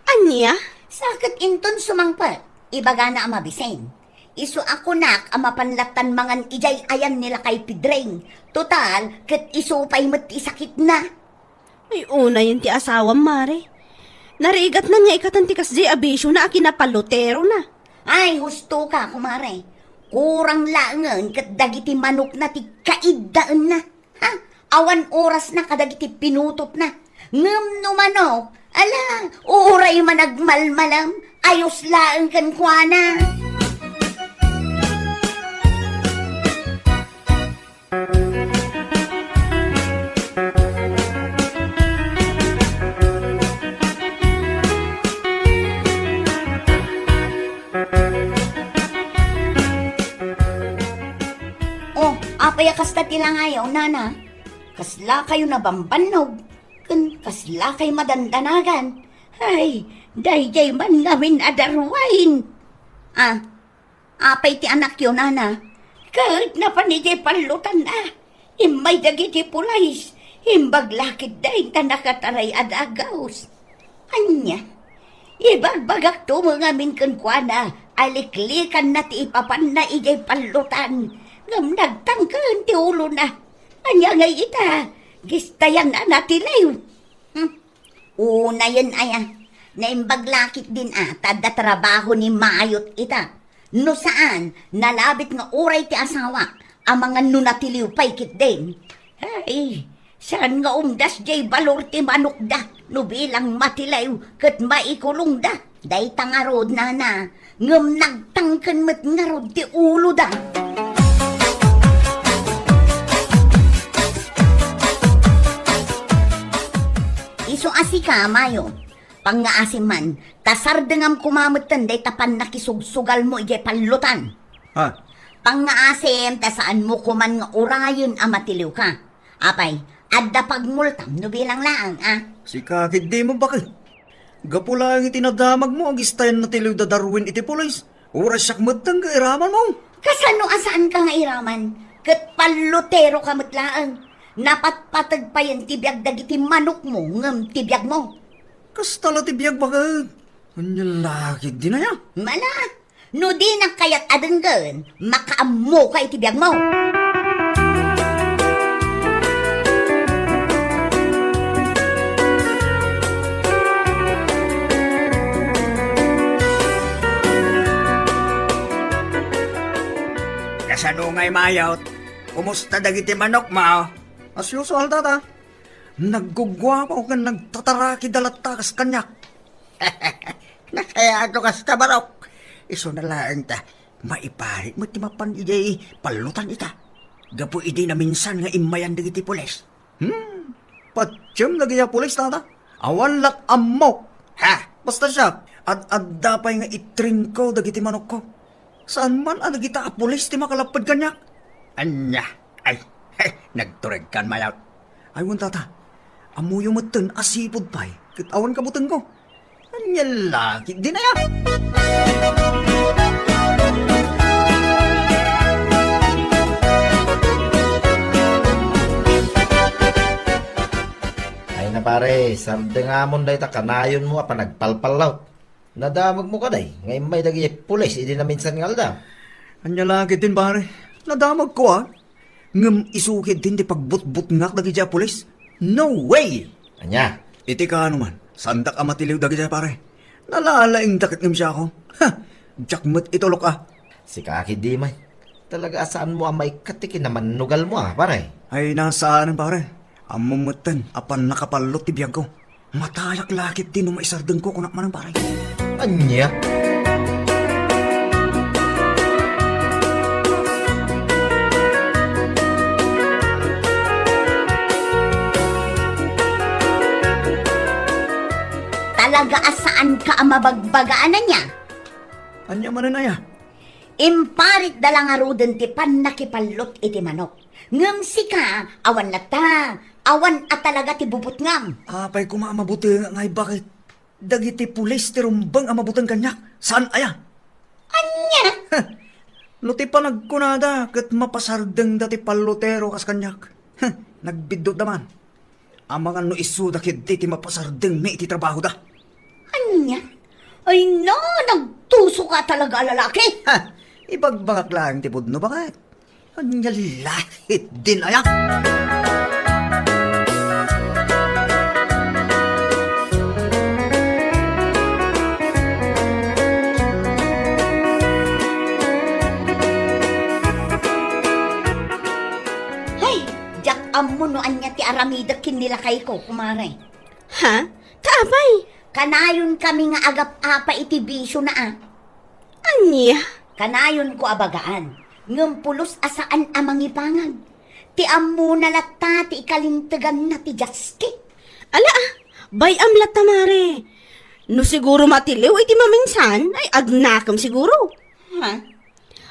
Ania? Sa ket inton sumangpet, ibagana a mabisin. Isu a kunak a mapan lattan mangan idiay ayan ni Lakay Pedring. Total, ket isu pay met ti sakitna. Ay, unayen ti asawam, Mare. Narigatnan nga ikatan ti kasdi a bisiona a kinapalutero na. Ay, husto ka, kumare. Kurang laengen ket dagiti manokna ti kaiddaenna. Ha? Awan orasna kadagiti pinutotna. Ngem no manok, ala, uray managmalmalem, ayos laeng kenkuana. Oh, apay a kasta ti langayo, nana? Kaslakayo nabambannog, ken kaslakay madandanagan. Ay, daydiay man ngamin a darwain. Ah, apay ti anakyo, nana? Ket napan idiay pallotan a. Immay dagiti pulis, imbag la ketdi ta nakataray a dagus. Ania, ibagbagakto met ngamin kenkuana a liklikanna ti ipapanna idiay pallotan, ngem nagtangken ti ulona. Ania ngay ita, gistayan a natiliw. Hmm. Unayen aya, naimbag la ketdin a, ta adda trabaho ni Mayot ita. No saan, nalabit nga uray ti asawak, amangan no natiliw pay ketdin. Ay, saan nga umdas jay balor ti manokda, no bilang matiliw ket maikulongda. Dayta ngarud, nana, ngem nagtangken met ngarud ti uloda. Isu a sika, Mayo, pangngaasim man, ta sardengam koma metten dayta pannakisugsugalmo idiay pallotan. Ha? Pangngaasim ta saanmo koman nga urayen a matiliwka. Apay, adda pagmultam no bilang laeng, a? Sika ketdi, baket. Gapu laeng iti nadamagmo, agistay a natiliw da Darwin iti pulis. Uray siak metten nga iramanmo. Kasano a saanka nga iraman? Ket palloteroka met laeng. Napatpateg payen ti biag dagiti manokmo ngem ti biagmo. Kasta la ti biag, baket. Ania la ketdin aya? Mala, no dinak kayat a denggen, makaammoka iti biagmo. Kasano ngay, Mayot? Kumusta dagiti manokmo? As usual, tata. Naggugguapo ken nagtataraki da latta kas kaniak. Nasayaat no kasta, barok. Isuna laeng ta maiparit met ti mapan idiay pallotan ita. Gapu idi naminsan nga immayan dagiti pulis. Hmm, patiem dagiti a pulis, tata. Awan lat ammok. Ha? Basta siak, ad-adda pay nga itringko dagiti manokko. Saan man a dagita a pulis ti makalapped kaniak? Ania? Ay, nagturegkan, Mayot. Ay, wen, tata. Ammoyo metten a sipud pay ket awan kabutengko. Ania la ketdin aya? Ay na, pare, sardengamon dayta kanayonmo a panagpalpallaw. Nadamagmo kadi nga immay dagiti pulis idi naminsan nga aldaw? Ania la ketdin, pare? Nadamagko, a? Ngem isu ketdin ti pagbutbutngak dagiti a pulis? No way! Ania? Iti kaano man, saandak a matiliw dagiti, pare. Nalalaingda ket ngem siak. Ha! Diak met itulok, a. Sika ketdi, may. Talaga a saanmo a maikkat ti kinamannugalmo, a, pare? Ay, saan, pare. Ammom metten a pannakapallot ti biagko. Matayak la ketdi no maisardengko, kunak manen, pare. Ania? Talaga a saanka a mabagbagaan, ania? Ania manen aya? Imparitda la ngaruden ti pannakipallot iti manok. Ngem sika, awan latta, awan a talaga ti bubutngam. Apay koma a mabutengak ngay, baket? Dagiti pulis ti rumbeng a mabuteng kaniak, saan aya? Ania? Heh, no ti panagkunada ket mapasardengda ti pallotero kas kaniak. Heh, nagbiddutda man. Amangan no isuda ketdi ti mapasardengmi iti trabahoda. Ania? Ay na, nagtusoka talaga a lalaki! Ha! Ibagbagak laeng ti pudno, baket. Ania la ketdin aya? Hay, diak ammo no ania ti aramidek ken ni lakayko, kumare. Ha? Ta apay? Kanayonkami nga agap-apa iti bisiona, a. Ania? Kanayonko a bagaan, ngem pulos a saan a mangipangag. Ti ammona latta ti ikalinteganna ti jaski. Ala, a, bay-am latta, mare. No siguro matiliw iti maminsan, ay agnakem siguro. Ha?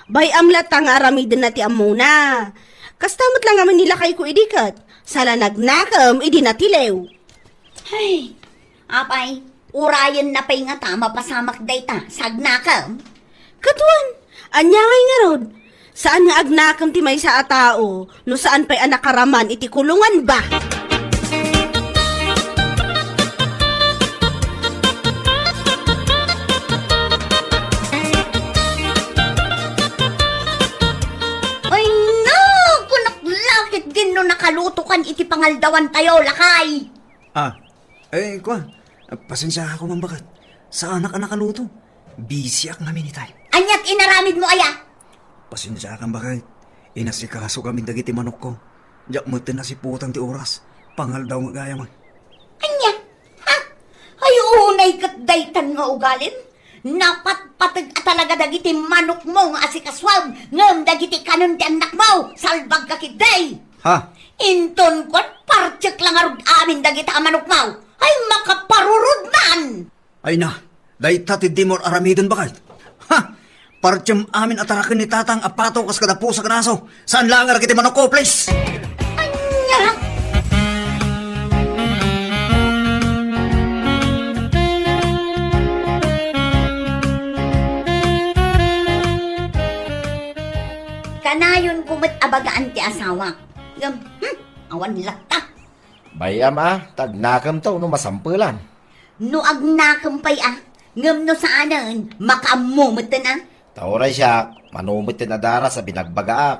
Bay-am latta nga aramidenna ti ammona. Kasta met la ngamin ni lakayko idi ket, saan a nagnakem idi natiliw. Hay, apay, urayenna pay ngata mapasamak dayta, sagnakem? Ket wen, ania ngay ngarud? Saan nga agnakem ti maysa a tao, no saan pay a nakaraman iti kulungan ba? Ay, no! Kunak la ketdin no nakalutokan iti pangaldawantayo, lakay! Ah, eh, kua, pasensiaak man, baket. Saanak a nakaluto. Busyak ngamin itay. Aniat inaramidmo aya? Pasensiakan, baket. Inasikasokamin dagiti manokko. Diak metten nasiputan ti oras. Pangaldaw nga gayam. Ania? Ha? Ay, unay ket daytan nga ugalim? Napatpateg a talaga dagiti manokmo nga asikasuam, ngem dagiti kanen ti annakmo, salbagka ketdi. Ha? Inton kuan, partiek la ngarud amin dagita a manokmo. Ay, makaparurod man! Ay na, dayta ti dimo aramiden, baket. Ha? Partiem amin a taraken ni Tatang a pato kas kada pusa ken aso. Saan laeng a dagiti manokko, please? Ania? Kanayonko met a bagaan ti asawak. Ngem, hmm, awan latta. Bay-am a, ta agnakemto no masampelan. No agnakem pay a, ngem no saanen, makaammo metten a. Ta uray siak, mano metten a daras a binagbagaak,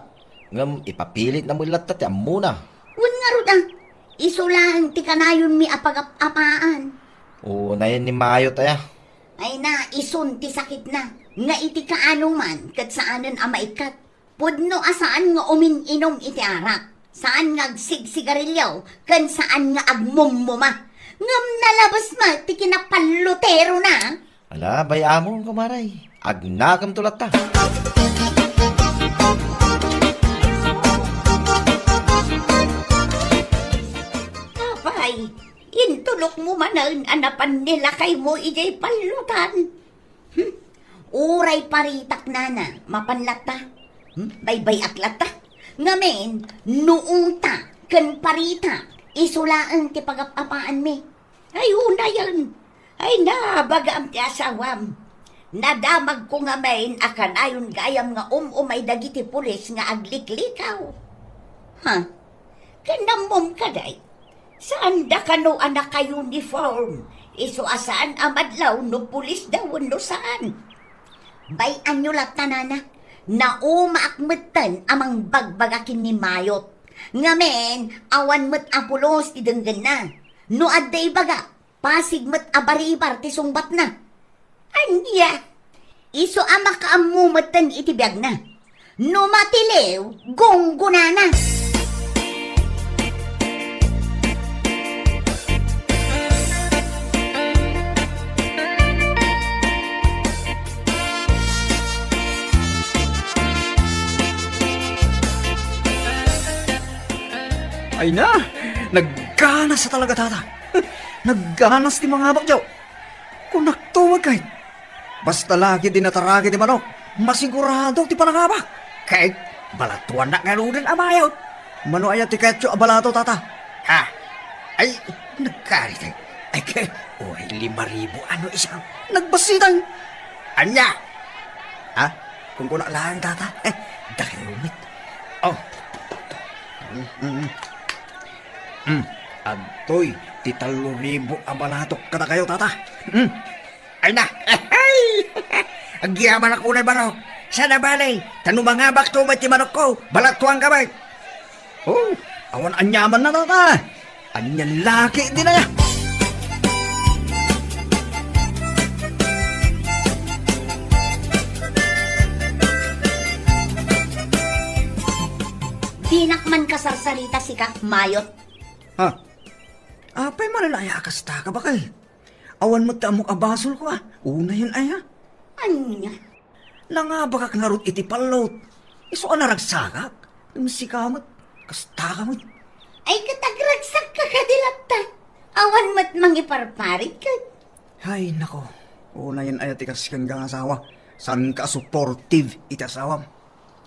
ngem ipapilitna met latta ti ammona. Wen ngarud a, isu laeng ti kanayonmi a pagap-apaan. Unayen ni Mayot aya. Ay na, isun ti sakitna, nga iti kaanoman, ket saanen a maikkat. Pudno a saan nga umin-inum iti arak, saan nga agsigsigarilio, ken saan nga agmummuma. Ngem nalabes met ti kinapalloterona. Ala, bay-amon, kumare. Agnakemto latta. Apay, intulokmo manen a napan ni lakaymo idiay pallotan. Hmm? Uray paritak, nana, mapan latta. Hmm? Baybay-ak latta. Ngamin, no ungta ken parita, isu laeng ti pagap-apaanmi. Ay, unayen. Ay, nabagaam ti asawam. Nadamagko ngamin a kanayon gayam nga um-umay dagiti pulis nga agliklikaw. Ha? Ken ammom kadi? Saanda kano a naka-uniform, isu a saan a madlaw no pulisda wenno saan. Bay-anyo latta, nana, naumaak metten a mangbagbaga ken ni Mayot. Ngamin, awan met a pulos ti denggenna. No adda ibaga, pasig met a baribar ti sungbatna. Ania? Isu a makaammo metten iti biagna. No matiliw, gunggonana. Ay na, nagganas a talaga, tata. Nagganas ti mangabak, Joe. Kunakto, agay. Basta la ketdi nataragi ti manok, masigurado ti panangabak. Ket balatuannak ngaruden a Mayot. Mano aya ti kayatyo a balato, tata? Ha? Ay, nagkaritay. Ay, ke, uray lima ribu ano isang. Nagbasitang. Ania? Ha? Kung kuna laeng, tata? Eh, dakayo met. Oh. Mm, mm, mm. Hmm, adtoy ti tallo ribu a balatok kadakayo, tata. Hmm. Ay na. Agyamanak unay, baro. Saan a bale, ta no mangabakto met ti manokko, balatuanka met. Oh, awan aniamanna, tata. Anian la ketdi aya? Dinak man kasarsarita, sika, Mayot. Ha? Apay manen aya a kastaka, baket? Awan met ti ammok a basolko a. Unayen aya? Ania? Nangabakak ngarud iti pallot. Isu a naragsakak. Ngem sika met, kastaka met. Ay, ket agragsakka kadi latta. Awan met mangiparparit ket. Ay, nako. Unayen aya ti kas kenka nga asawa. Saanka a supportive iti asawam.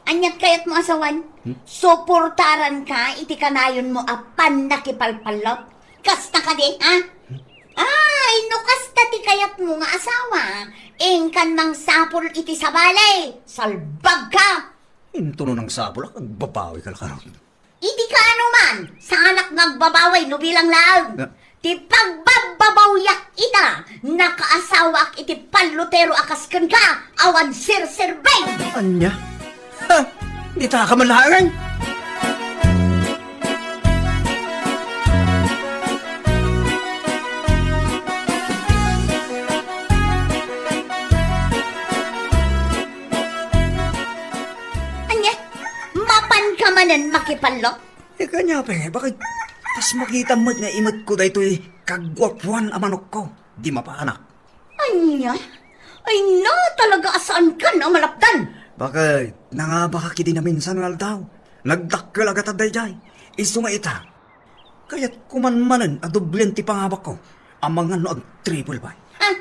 Aniat kayatmo a sawen? Hmm? Suportaranka iti kanayonmo a pannakipalpallot? Kasta kadi, ha? Hmm? Ay, no kasta ti kayatmo nga asawa, inkan mangsapul iti sabali. Salbagka! Into no nangsapulak, agbabawika la ngarud. Iti kaano man, saanak nga agbabawi no bilang laeng. Ah. Ti pagbabbabawiak ita, nakaasawaak iti pallotero a kas kenka, awan serserbi. Ania? Ha? Ditaka man laeng? pallot? Eh, kanya, pe, bakit? Kas makita met nga imetko daytoy kaguapuan a manokko. Di mapanak. Anya? Ay na, talaga a saankan a malapdan. Bakit? Nangabaka kidi naminsan nga aldaw. Nagdakkel a gatad dayjay. Isu nga ita, kayatko man manen a doblen ti pangabakko. Amangan no ag-triple pay. Ah,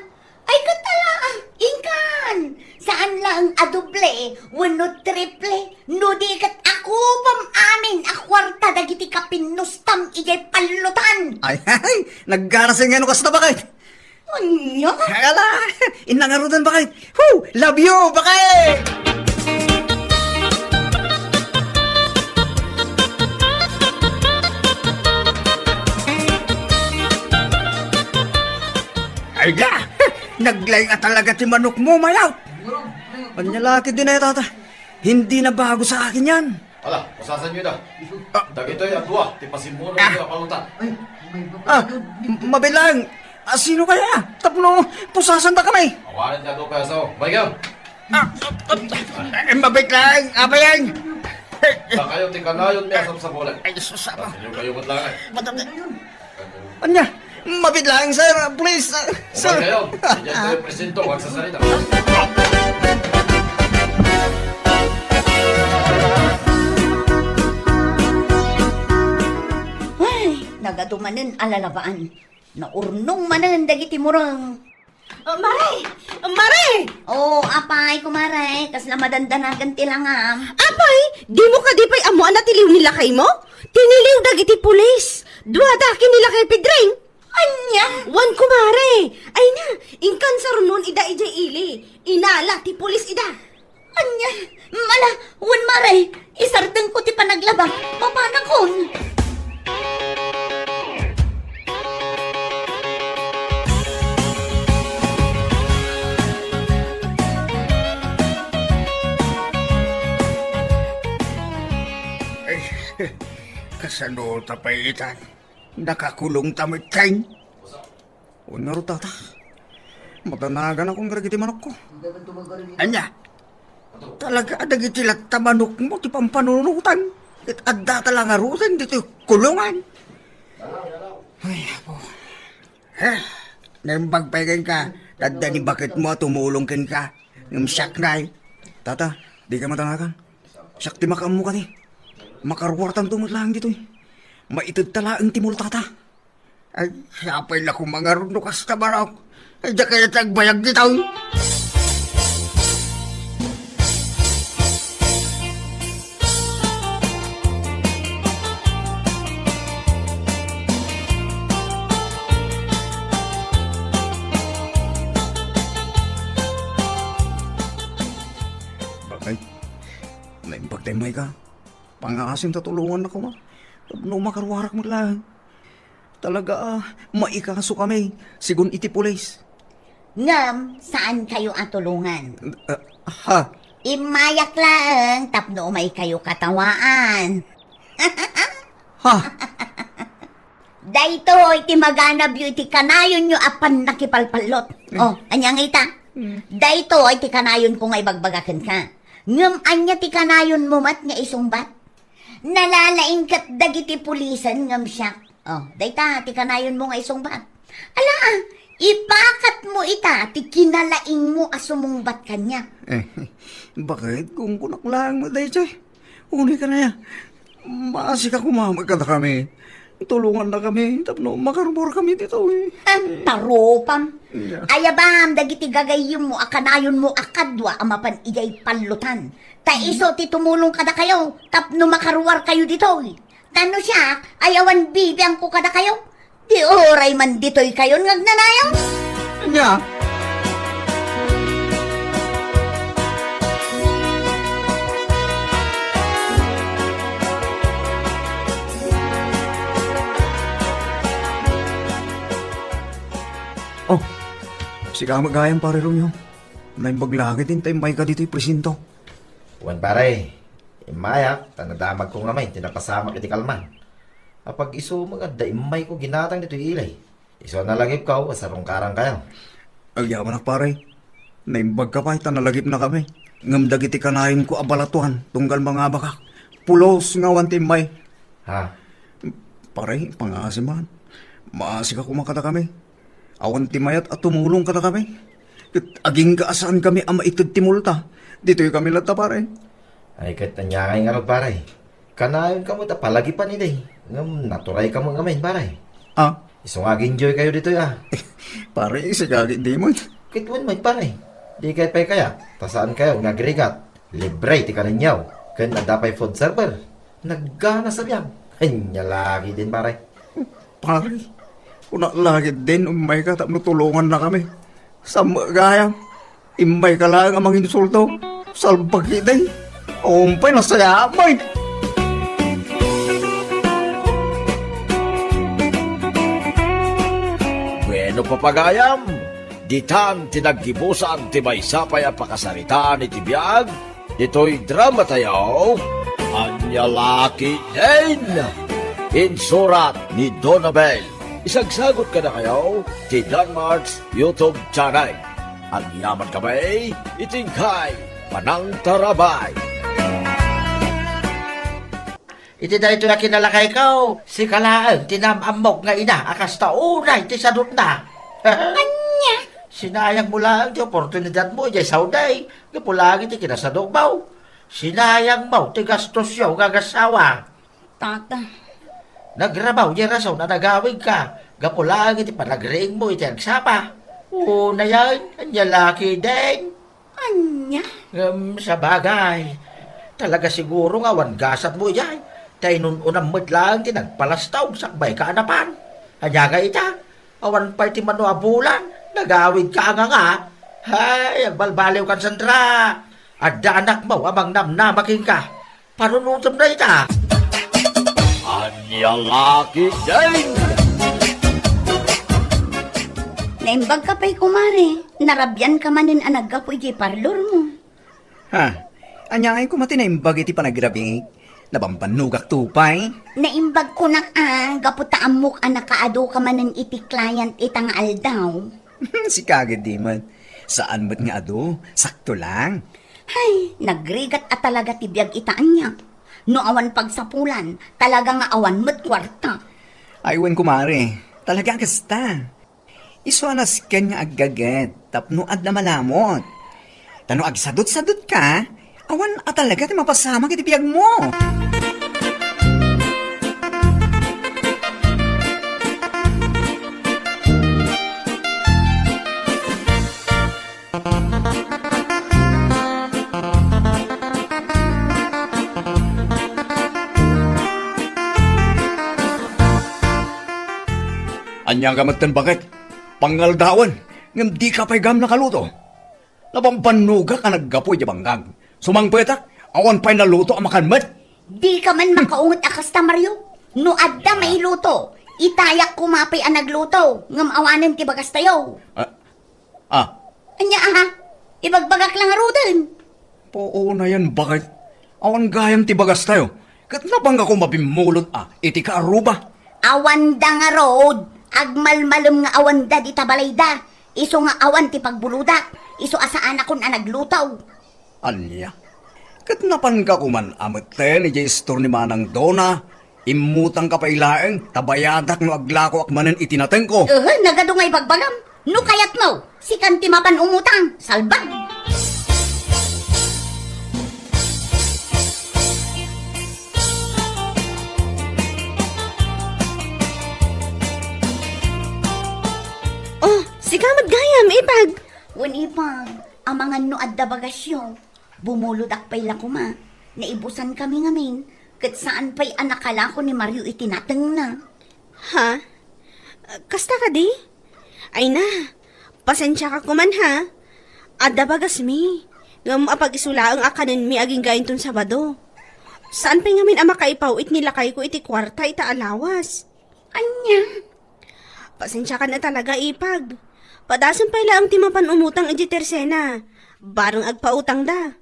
ay, ket ala, ah, inkan. Saan laeng a doble wenno triple, no di ket ako pam amin a kuarta dagiti kapinnustam idiay pallotan. Ay, ay, naggarasay nga no kasta, bakit? Anya? Ala, inna ngaruden, bakit? Who? Love you, bakit? Ay da! Naglaing a talaga ti manok mo, Mayaw! Anya laki din ay, tata. Hindi na bago sa akin yan. Ala, pusasan niyo da. Ah. Dagitoy a dua, ti pasimuno Ah. niyo a palutan. Ah, m-, mabilang. Ah, sino kaya? Tapno, pusasan da kami. Awanan ka doon kaya sa, bayan. Ah, ah, ah, eh, mabit lang, abayang. Dakayo ti kanayon mi a sabsabolan. Ay, sus, apa? Inyo kayo matlangan. Madam, Anya, mabit lang, sir. Please, uh, sir. Umay kayo. Diyan kayo presinto, huwag sasalita. Ay, nagadu manen a lalabaan. Naurnong manen dagiti mureng. Oh, Mare! Mare! Oh, apay, kumare, kasla madandanagan ti langam. Apay, dimo kadi pay ammo a natiliw ni lakaymo? Tiniliw dagiti pulis. Duada ken ni lakay Pedring. Ania? Wen, kumare. Ay na, inkan sarunon ida idiay ili. Inala ti pulis ida. Ania? Mala, wen, mare, isardengko ti panaglaba. Mapanakon. Ay, kasano ta pay itan? Nakakulong ta met ken? Wen ngarud, tata. Madanagan ako nga dagiti manokko. Ania? Talaga a dagiti latta manokmo ti pampanunutan. Ket adda ta la ngaruden ditoy kulungan. Ay, apo. Eh, naimbag pay kenka, tadda ni baketmo a tumulong kenka. Ngem siak ngay. Tata, dika madanagan. Siak ti makaammo kadi. Makaruartanto met laeng ditoy. Maited ta laeng ti multata. Ay, sapay la koma ngarud no kasta, manok. Ay, diak kayat agbayag ditoy. Bakit? Naimbag ta immayka. Pangaasim ta tulongannak koma. Tapno makaruarak met laeng. Talaga a, maikasokami, sigun iti pulis. Ngem, saankayo a tulongan. Ah, ha? Immayak laeng tapno umaykayo katawaan. Ha? Daytoy ti maganabyo iti kanayonyo a pannakipalpallot. Mm. Oh, ania nga ita? Mm. Daytoy ti kanayonko nga ibagbaga kenka. Ngem ania ti kanayonmo met nga isungbat? Nalalaing ket dagiti pulisen ngem siak. Oh, dayta ti kanayonmo nga isungbat. Ala, ipakatmo ita ti kinalaingmo a sumungbat kaniak. Eh, bakit? Kungkunak laeng met daytoy. Unay kanaya, maasika koma met kadakami. Tulongannakami tapno makaruarkami ditoy. Ah, tarupam. Yeah. Ayabam dagiti gagayyemmo a kanayonmo a kadua a mapan idiay pallotan. Ta isu ti tumulong kadakayo tapno makaruarkayo ditoy. Ta no siak, ay awan bibiangko kadakayo. Ti uray man ditoykayon nga agnanayon. Ania? Oh, sika met gayam, Pare Romeo. Naimbag la ketdi ta immayka ditoy presinto. Wen, pare, immayak ta nadamagko ngamin ti napasamak iti kalman. Apag-isu met nga adda immayko ginatang ditoy ili. Isu a nalagipko a sarungkarankayo. Agyamanak, pare. Naimbagka pay ta nalagipnakami. Ngem dagiti kanayonko a balatuan tunggal mangabakak, Pulos nga awan ti immay. Ha? Pare, pangasi man. Maasika koma kadakami. Awan ti mayat a tumulong kadakami. Ket agingga a saankami a maited ti multa. Ditoy kami latta, pare. Ay, ket ania ngay ngarud, pare? Kanayon kamo ta palagipan idi. Ngem naturay kamo ngamin, pare. Ah? Isu nga ag-enjoy kayo ditoy, ah. Pare, sika ket di man. Ket wen met, pare. Di kay pay kaya, ta saan kayo nga agrigat. Libre ti kanenyo. Ken adda pay food server. Naggana sa biag. Ania la ketdin, pare. Pare, kuna la ketdin, ummayka tapno tulongannakami. Sa met gayam, immayka laeng a manginsulto. Salbag ketdin. Awan pay nasayaat met. Bueno, papagayam, ditan ti naggibusan ti maysa pay a pakasaritaan iti biag ditoy dramatayo, Ania la ketdin. Insurat ni Donabel. Isagsagot kadakayo ti Danmart's YouTube channel. Agyaman kami iti inkay panangtarabay. Iti daytoy a kinalakayko, sika laeng ti naam-ammok nga ina a kasta unay ti sadutna. Ania? Sinayangmo laeng ti oportunidadmo idiay Saudi, gapu laeng iti kinasadutmo. Sinayangmo ti gastosyo nga agassawa. Tata. Nagrabaw diay rason a nagawidka, gapu laeng iti panagriingmo iti agsapa. Unayen, ania la ketdin. Ania? Ngem sabagay, talaga siguro nga awan gasatmo idiay, ta inun-unam met laeng ti nagpalasta, sakbayka a napan. Ania nga ita? Awan pay ti mano a bulan, nagawidka a nganga. Hay, agbalbaliwkan, Sandra. Adda anakmo a mangnamnama kenka. Panunotem dayta. Ania la ketdin? Naimbagka pay, kumare. Narabianka manen a naggapu idiay parlormo. Ha? Ania ngay koma ti naimbag iti panagrabiek? Nabambannogakto pay? Naimbag kunak a, gapu ta ammok a nakaadu ka manen iti client ita nga aldaw. Sika ket di met. Saan met nga adu, sakto lang. Hay, nagrigat a talaga ti biag ita ania. No awan pagsapulan, talaga nga awan met kuarta. Ay, wen, kumare, talaga a kasta. Isu a nasken nga aggaget tapno adda malamot. Ta no agsadutsadutka, awan a talaga ti mapasamak iti biagmo. Ania ka metten, baket? Pangaldawen, ngem dika pay gayam nakaluto. Nabambannogak a naggapu idiay bangkag. Sumangpetak, awan pay naluto a makan met. Dika man makaunget a kasta, Mario. No adda mailuto, itayak koma pay a nagluto, ngem awanen ti bagastayo. Ah, ah. Ania, aha? Ibagbagak la ngaruden. Puonayen, baket. Awan gayam ti bagastayo. Ket napangka koma bimmulod a iti kaaruba. Awanda ngarud, agmalmalem nga awanda dita balayda. Isu nga awan ti pagbuludak, isu a saanakon a nagluto. Ania? Ket napangka koman a metten idiay istor ni Manang Dona, immutangka pay laeng, ta bayadak no aglakoak manen iti natengko. Ehe, nagadu nga ibagbagam. No kayatmo, sikan ti mapan umutang, salbag! Oh, sika met gayam, Ipag. Wen, Ipag, amangan no adda bagasyo. Bumuludak pay la koma. Naibusan kami ngamin, ket saan pay a nakalako ni Mario iti natengna. Ha? Kasta kadi? Ay na, pasensiaka koman ha. Adda bagasmi, ngem apag-isu laeng a kanenmi agingga inton Sabado. Saan pay ngamin a makaipawit ni lakayko iti kuarta ita a lawas. Ania? Pasensiakan a talaga, Ipag. Padasen pay laeng ti mapan umutang iti tersena. Bareng agpautangda.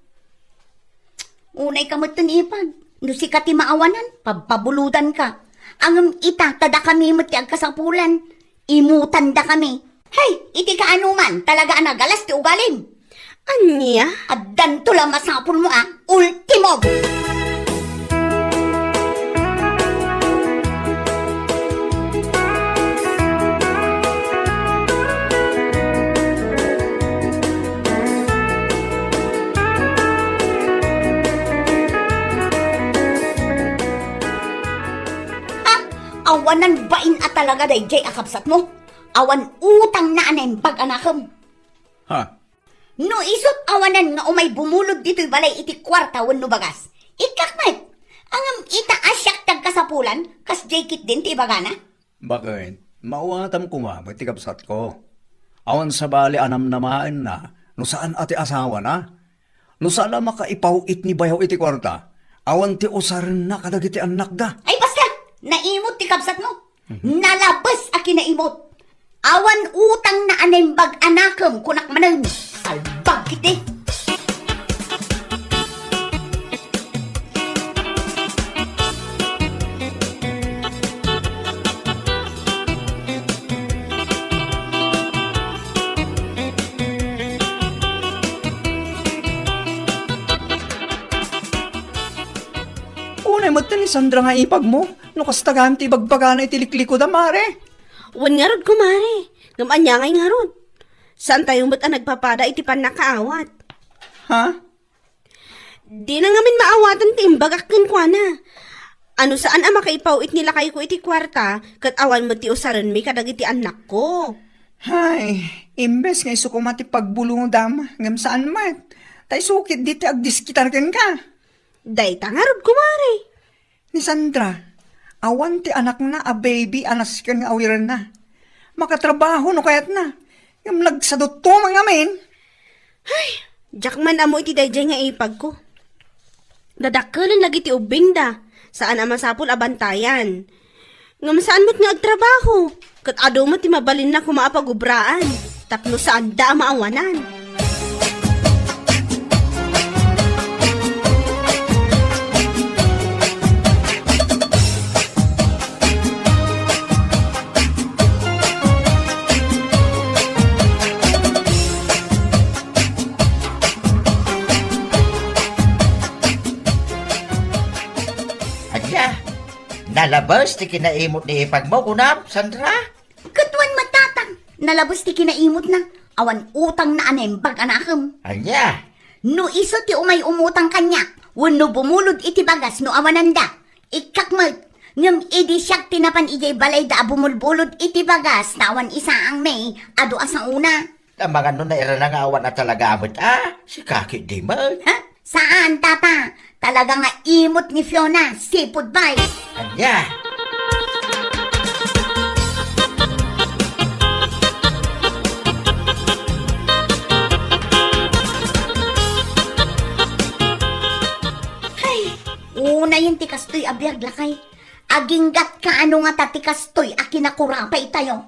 Unayka metten, Ipag. No sika ti maawanan, pabpabuludanka. Ngem ita, ta dakami met ti agkasapulan. Imutandakami. Hay, iti kaanoman, talaga a nagalas ti ugalim. Ania? Addanto la masapulmo a ultimo! Awanan bain a talaga daydiay a kabsatmo. Awan utangna a naimbag a nakem. Ha? No isut' awanan nga umay bumulod ditoy balay iti kuarta wenno bagas, ikkak met. Ngem ita a siak ti agkasapulan, kasdiay ketdin ti ibagana. Baket, maawatam koma met ti kabsatko. Awan sabali a namnamaenna no saan a ti asawana. No saan a makaipaw-it ni bayaw iti kuarta, awan ti usarenna kadagiti annakda. Ay, basta! Naimut ti kabsatmo. Mhm. Nalabes a kinaimut. Awan utangna a naimbag a nakem, kunak manen. Salbag iti. Unay met ni Sandra nga ipagmo, no kasta gayam ti ibagbagana iti liklikudam, mare. Wen ngarud, kumare. Ngem ania ngay ngarud? Saantayo met a nagpapada iti pannakaawat. Ha? Dina ngamin maawatan ti imbagak kenkuana. A no saan a makaipaw-it ni lakayko iti kuarta, ket awan met ti usarenmi kadagiti annakko. Hay, imbes nga isu koma ti pagbulodam, ngem saan met. Ta isu ketdi ti agdiskitar kenka. Dayta ngarud, kumare. Ni Sandra, awan ti anakna a baby a nasken nga awirenna. Makatrabaho no kayatna. Ngem nagsadutto man ngamin. Ay, diak man ammo iti daydiay nga ipagko. Dadakkelen lagi ti ubbingda. Saan a masapul a bantayan. Ngem saan met nga agtrabaho. Ket adu met ti mabalinna koma a pagubraan. Tapno saanda a maawanan. Ania, nalabes ti kinaimut ni ipagmo, kunam, Sandra? Ket wen met, tata, nalabes ti kinaimutna. Awan utangna a naimbag a nakem. Ania? No isu ti umay umutang kaniak, wenno bumulod iti bagas no awananda, ikkak met. Ngem idi siak ti napan idiay balayda a bumulbulod iti bagas ta awan isaangmi, adu a saona. Amangan no nairana nga awan a talaga met a, sika ketdi met. Ha? Saan, tata. Talaga nga imut ni Fiona, sipud bay. Ania? Hay, unayen ti kastoy a biag, lakay. Aginggatka a no ngata ti kastoy a kinakurapay tayo.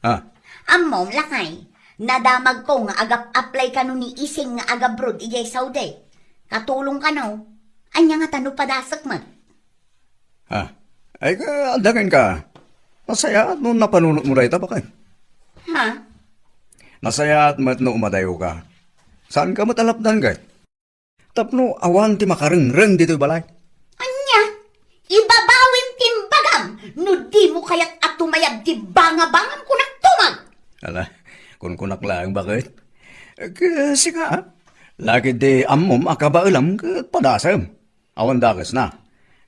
Ah. Ammom, lakay, nadamagko nga agap-apply kano ni Ising nga agabroad idiay Saudi. Katulong kano, ania ngata no padasek met? Ah, ay ka, adda kenka. Nasayaat no napanunotmo dayta, baket. Ha? Nasayaat met no umadayoka. Saanka met a lapdan, ket? Tapno awan ti makarengreng ditoy balay. Ania? Ibabawim ti imbagam no dimo kayat a tumayab ti bangabangam, kunak tumag. Ala, kunkunak laeng, baket. Ket sika, lakay di ammom a kabaelam ket padasem. Awan dakesna.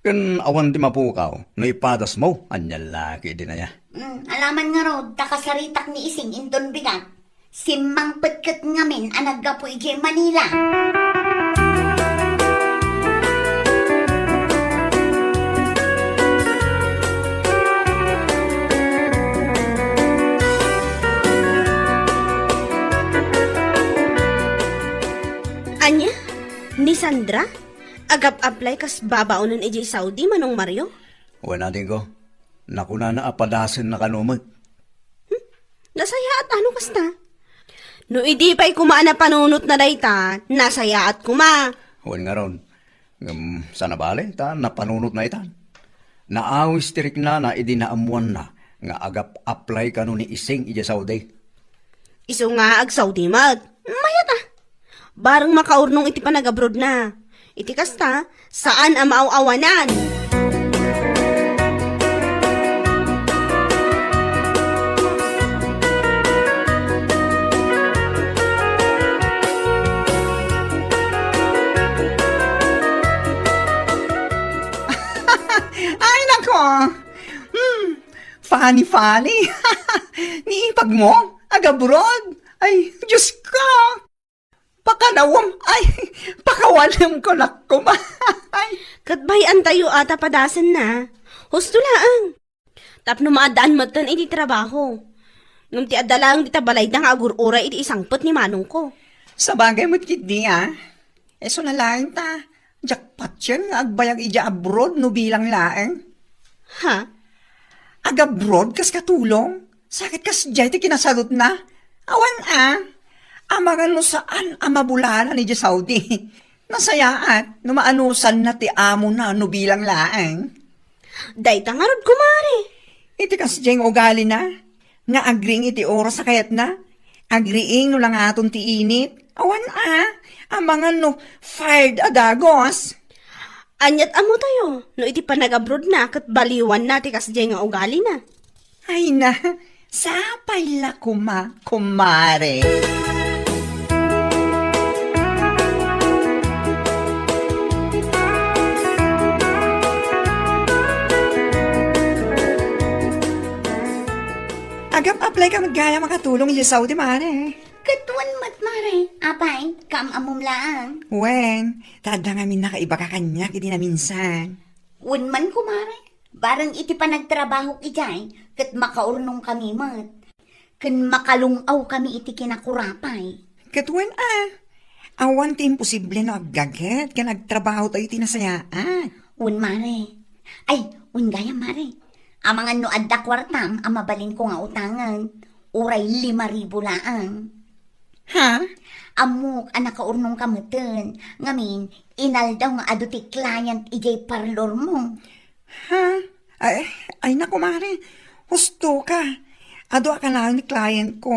Ken awan ti mapukaw no ipadasmo, ania lakay di naya. Mm, alaman ngarud, ta kasaritak ni Ising inton bigat. Simmangpet ket ngamin a naggapu idiay Manila. Ania? Ni Sandra? Agap-apply kas babaonen idiay Saudi, Manong Mario? Wen, adingko. Nakunana a padasenna kano met. Hmm? Nasayaat a no kasta? No idi pay koma a napanunotna dayta, nasayaat koma. Wen ngarud. Ngem saan a bale, ta napanunotna itan. Naawis ti riknana idi naammoanna nga agap-apply kano ni Ising idiay Saudi. Isu nga ag-Saudi met. Mayat a. Bareng makaurnong iti panagabrodna. Iti kasta, saan a maaw-awanan. Ay, nako! Hmm, Funny, funny. Ni ipagmo, agabroad. Ay, Diyos ko. Pakanawam, ay, pakawanem ko, nakuma. Ay. Ket bay-antayo a ta padasenna. Husto laeng. Tapno maaddaan metten iti trabaho. Ngem ti adda laeng dita balayda nga agur-uray iti isangpet ni manongko. Sabagay met ketdi, a. Isu na laeng ta, diak patien nga agbayag idiay abroad no bilang laeng. Ha? Agabroad kas katulong? Sakit kasdiay ti kinasadutna? Awan a. Amangan no saan a mabulanan idiay Saudi. Nasayaat no maanusanna ti amona no bilang laeng. Dayta ngarud, kumare. Iti kasdiay nga ugalina, nga agriing iti oras a kayatna, agriing no langaton ti init, awan a, amangan no fired a dagos. Aniat ammotayo, no iti panagabrodna ket baliwanna ti kasdiay nga ugalina. Ay na, sapay la koma, kumare. Agap-apply ka met gayam a katulong idiay Saudi, mare. Ket wen met, mare. Apay, kaam-ammom laeng. Wen, ta adda ngamin nakaibaga kaniak idi naminsan. Wen man, kumare. Bareng iti panagtrabahok idiay, ket makaurnongkami met. Ken makalung-awkami iti kinakurapay. Ket wen a, awan ti imposible no aggaget ken agtrabahotayo iti nasayaat. Wen, mare. Ay, wen gayam, mare. Amangan no adda kuartam a mabalinko nga utangen, uray lima ribu laeng. Ha? Ammok a nakaurnongka metten, ngamin, inaldaw nga adu ti client idiay parlormo. Ha? Ay, ay, naku, mare. Husto ka. Adu a kanayon ni client ko.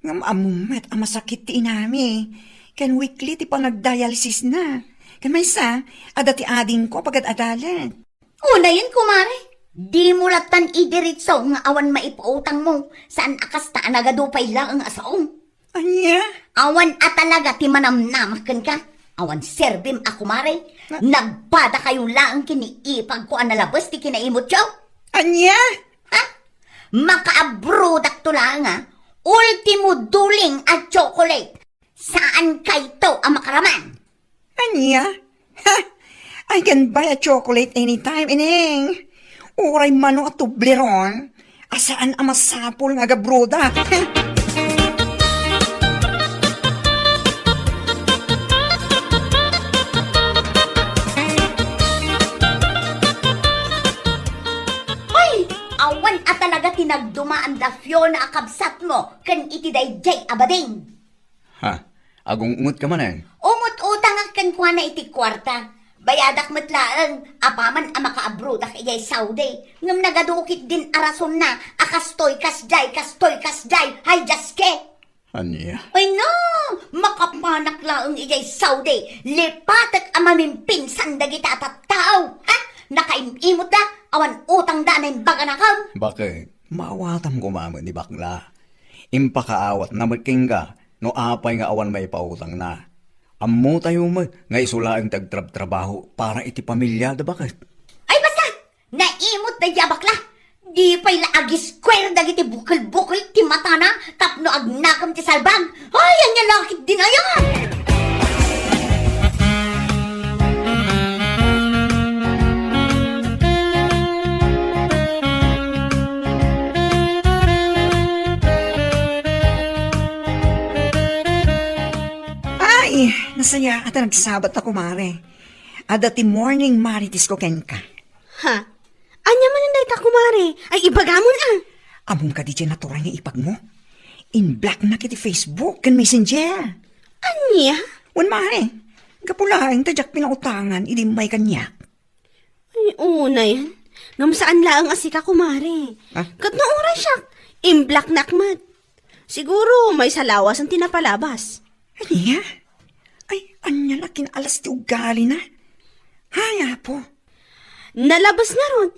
Ngem ammom met a masakit ti inami. Ken weekly ti panagdialysisna. Ken maysa, adda ti adingko a pagad-adalan. Unayen, kumare. Dimo lattan idiretso nga awan maipautangmo. Saan a kasta a nagadu pay laeng a sao. Ania? Awan a talaga ti manamnamak kenka. Awan serbim a kumare. Na- Nagpadakayo laeng ken ni ipagko a nalabes ti kinaimutyo. Ania? Ha? Makaabrodakto laeng a. Ultimo duling a chocolate. Saan kayto a makaraman? Ania? Ha? I can buy a chocolate anytime, Ineng. Uray mano a tubleron, a saan a masapul nga agabroda. Hoy! Awan a talaga ti nagdumaan da Fiona a kabsatmo ken iti daydiay a bading. Ha? Agung-ungot ka manen? Umut-utangak kenkuana iti kuarta. Bayadak met laeng, apaman a makaabrodak idiay Saudi. Ngem nagadu ketdin a rasonna a kastoy, kasdiay, kastoy, kasdiay. Hay, Dios ke! Ania? Ay no! Makapanak laeng idiay Saudi. Lipatek a mamimpinsan dagita a tattao. Ha? Nakaim-imotda, awan utangda a naimbag a nakem. Baket? Maawatam koma met ni bakla. Impakaawatna met kenka no apay nga awan maipautangna. Ammotayo met nga isu laeng ti agtrabtrabaho para iti pamiliada, baket. Ay, basta! Naimot daydiay a bakla! Di pay la agiskuer dagiti bukel-bukel ti matana tapno agnakem ti salbag. Ay, ania la ketdin aya? Ay, nasayaat a nagsabat ta, kumare. Adda ti morning marites ko kenka. Ha? Ania manen dayta, kumare? Ay, ibagamon a. Ammom kadi diay naturay nga ipagmo? In-blocknak iti Facebook ken Messenger. Ania? Wen, mare, gapu laeng ta diak pinautangan idi immay kaniak. Ay, unayen. Ngem saan laeng a sika, kumare. Ah? Ket no uray siak, in-blocknak met. Siguro, maysa lawasen ti napalabas. Ania? Ay, ania la kin-alas ti ugalina? Hay, Apo. Nalabes ngarud.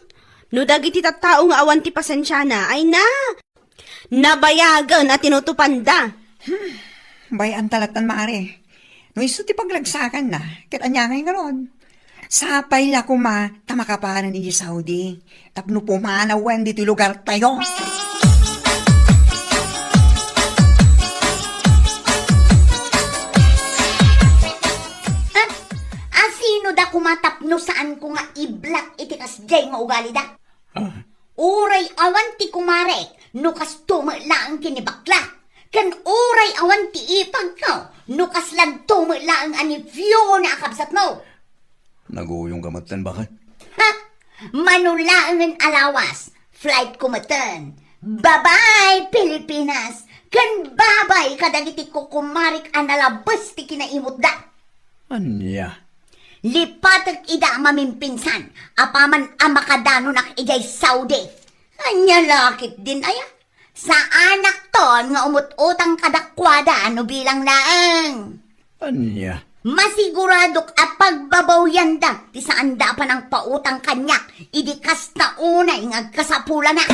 No dagiti tattao nga awan ti pasensiana, ay na, nabayagen a tinutupanda. Hmm, bay-anta lattan, mare. No isu ti pagragsakanna, ket ania ngay ngarud? Sapay la koma ta makapanen idiay Saudi tapno pumanawen ditoy lugartayo. Ah, asino da koma tapno saanko nga i-block iti kasdiay nga ugalida? Ah. Uray awan ti kumarek no kasto met laeng ti ni bakla, ken uray awan ti ipagko no kaslanto met laeng a ni Fiona a kabsatmo. Naguyongka metten, baket? Ha? Mano laengen a lawas, flightko metten. Babay, Pilipinas, ken babay kadagiti kukumarek a nalabes ti kinaimutda. Ania? Lipatek ida a mamimpinsan apaman a makadanonak idiay Saudi. Ania la ketdin aya? Saanakton nga umut-utang kadakuada no bilang laeng. Ania? Masiguradok a pagbabawianda ti saanda a panangpautang kaniak idi kasta unay nga agkasapulana.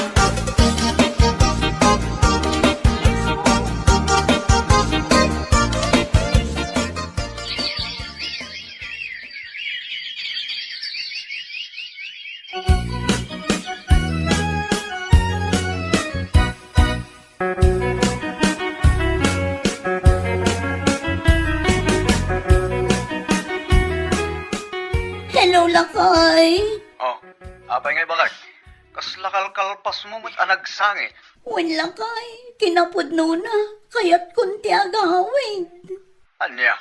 Hello, lakay. Oh, apay ngay, baket? Kasla kalkalpasmo met a nagsangit. Wen, lakay, kinapudnona, kayatkon ti agawid. Ania?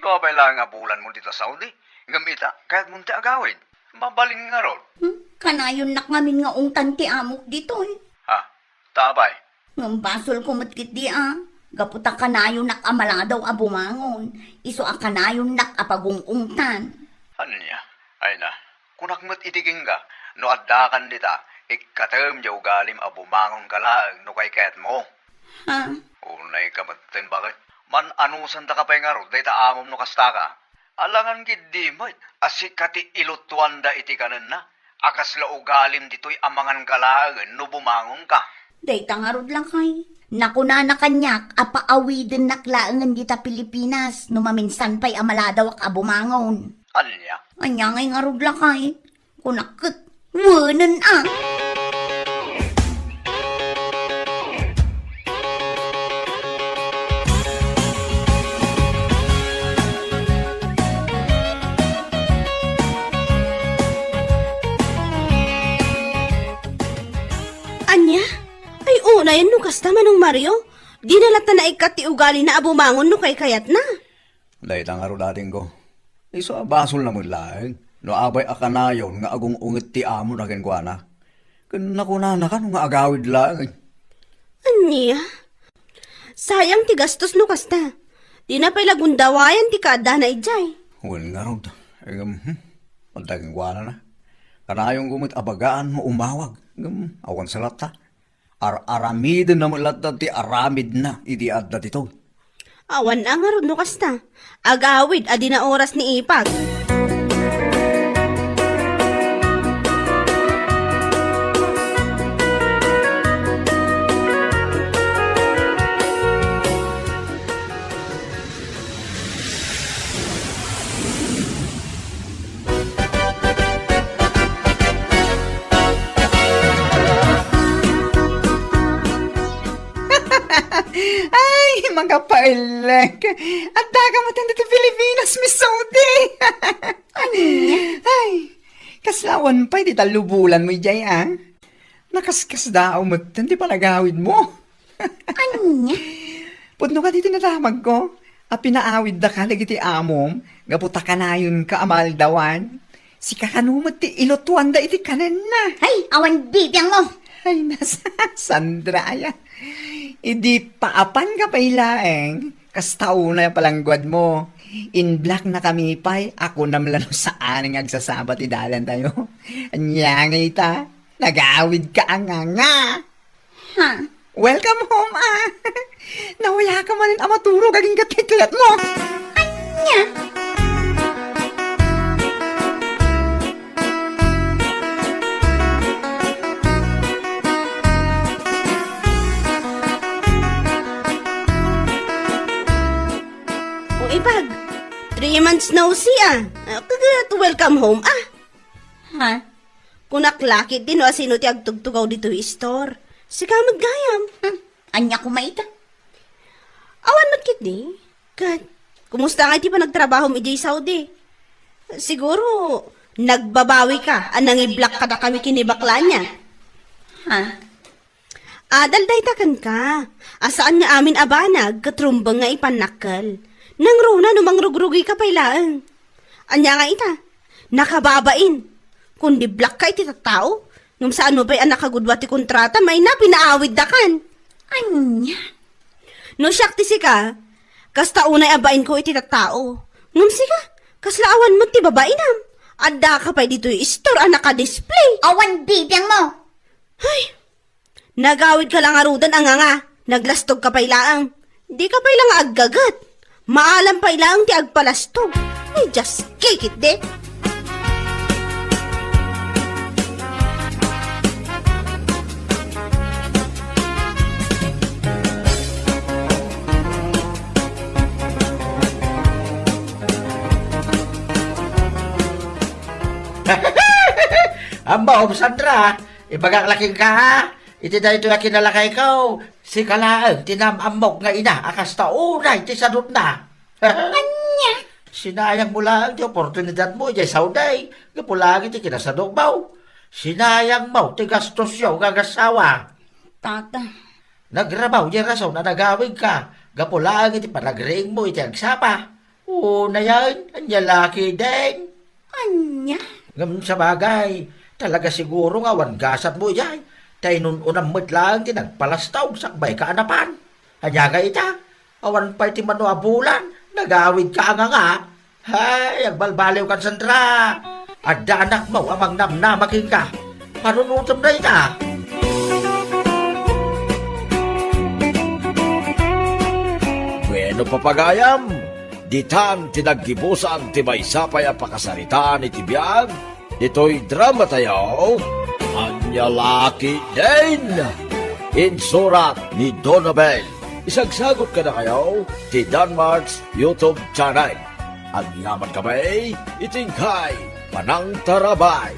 Dua pay laeng a bulanmo dita Saudi, ngem ita, kayatmon ti agawid. Mabalin ngarud. Hmm? Kanayonnak ngamin nga ungtan ti amok ditoy. Ha? Ta apay? Ngem basolko met ketdi a, gapu ta kanayonnak a maladaw a bumangon, isu a kanayonnak a pagung-ungtan. Ania? Ay na, kunak met iti kenka, no addakan dita, ikkatem diay ugalim a bumangonka laeng no kaykayatmo. Ha? Unayka metten, baket? Man-anusandaka pay ngarud dayta amom no kastaka. Alangan ketdi met a sika ti ilutuanda iti kanenna, a kasla ugalim ditoy a manganka laengen no bumangonka. Dayta ngarud, lakay. Nakunana kaniak a paawidennak laengen dita Pilipinas no maminsan pay a maladawak a bumangon. Ania? Ania ngay ngarud, lakay? Kunak ket, wenen a. Ania? Ay, unayen no kasta, Manong Mario. Dina latta naikkat ti ugalina a bumangon no kaykayatna. Dayta ngarud, atingko. Isu a basolna met laeng no apay a kanayon nga agung-unget ti amona kenkuana. Ken nakunana kano nga agawid laeng. Ania? Sayang ti gastos no kasta. Dina pay la gundawayan ti kaaddana idiay. Wen ngarud. Ngem, hmm, adda kenkuana na. Kanayonko met a bagaan no umawag. Ngem, awan sa latta. Ar-aramidenna met latta ti aramidna idi adda ditoy. Awan a ngarud no kasta. Agawid a dina oras ni Ipag. Ay, makapaellek. Addaka met ditoy Pilipinas, Miss Saudi. Ania? Ay, kasla awan pay ti tallo bulanmo idiay, a? Nakaskasdaaw met ti panagawidmo. Ania? Pudno kadi ti nadamagko a pinaawidda ka dagiti amom gapu ta kanayonka a maaldawan. Sika kano met ti ilutuanda iti kanenna. Hay, awan bibiangmo! Hay, nas-, Sandra, aya. Idi paapanka pay laeng, kasta unay a palangguadmo. In-block-nakami pay, a kunam la no saan nga agsasaba ti dalantayo. Ania ngay ita? Nagawidka a nganga. Ha? Welcome home, a. Nawayaka manen a maturog agingga ti kayatmo. Ania? O, Ipag, Three months no see, ah. Ah, kagat, welcome home, ah. Ha? Kunak la ketdi no asino ti agtugtugaw ditoy store. Sika met gayam. Hmm, ania koma ita? Awan met ketdi. Ket, kumusta nga iti panagtrabahom idiay Saudi? Siguro, nagbabawi ka a nangiblak kadakami ken ni bakla ania. Ha? Adal dayta kenka, a saan nga amin a banag ket rumbeng nga ipannakkel. Nangruna no mangrugrugi ka pay laeng. Ania nga ita? Nakababain. Kun diblak ka iti tattao, ngem saan mo pay a nakagudua ti kontrata, mayna pinaawidda kan. Ania? No siak ti sika, kasta unay a bainko iti tattao. Ngem sika, kasla awan met ti babainam. Adda ka pay ditoy store a nakadisplay. Awan bibiang mo. Ay, nagawid ka lang aruden a nganga. Naglastog ka pay laeng. Di ka pay lang aggaget. Maalam pay laeng ti agpalastog. Ay, just kick it, de. Ammo, Sandra, ibagak la kenka, ha? Iti daytoy a kinalakayko, sika laeng ti naam-ammok nga ina a kasta unay ti sadutna. Ania? Sinayangmo laeng ti oportunidadmo idiay Saudi, gapu laeng iti kinasadutmo. Sinayangmo ti gastosyo nga agassawa. Tata. Nagrabaw diay rason a nagawidka, gapu laeng iti panagriingmo iti agsapa. Unayen, ania la ketdin? Ania? Ngem sabagay, talaga siguro nga awan gasatmo idiay, ta inun-unam met laeng ti nagpalastog sakbay ka a napan. Ania nga ita? Awan pay ti mano a bulan, nagawidka a nganga. Hay, agbalbaliwkan, Sandra. Adda anakmo a mangnamnama kenka. Panunotem dayta. Bueno, papagayam, ditan ti naggibusan ti maysa pay a pakasaritaan iti biag ditoy dramatayo, Ania la ketdin? Insurat ni Donabel. Isagsagut kadakayo ti Danmart's YouTube channel. Agyaman kami iti inkay panangtarabay.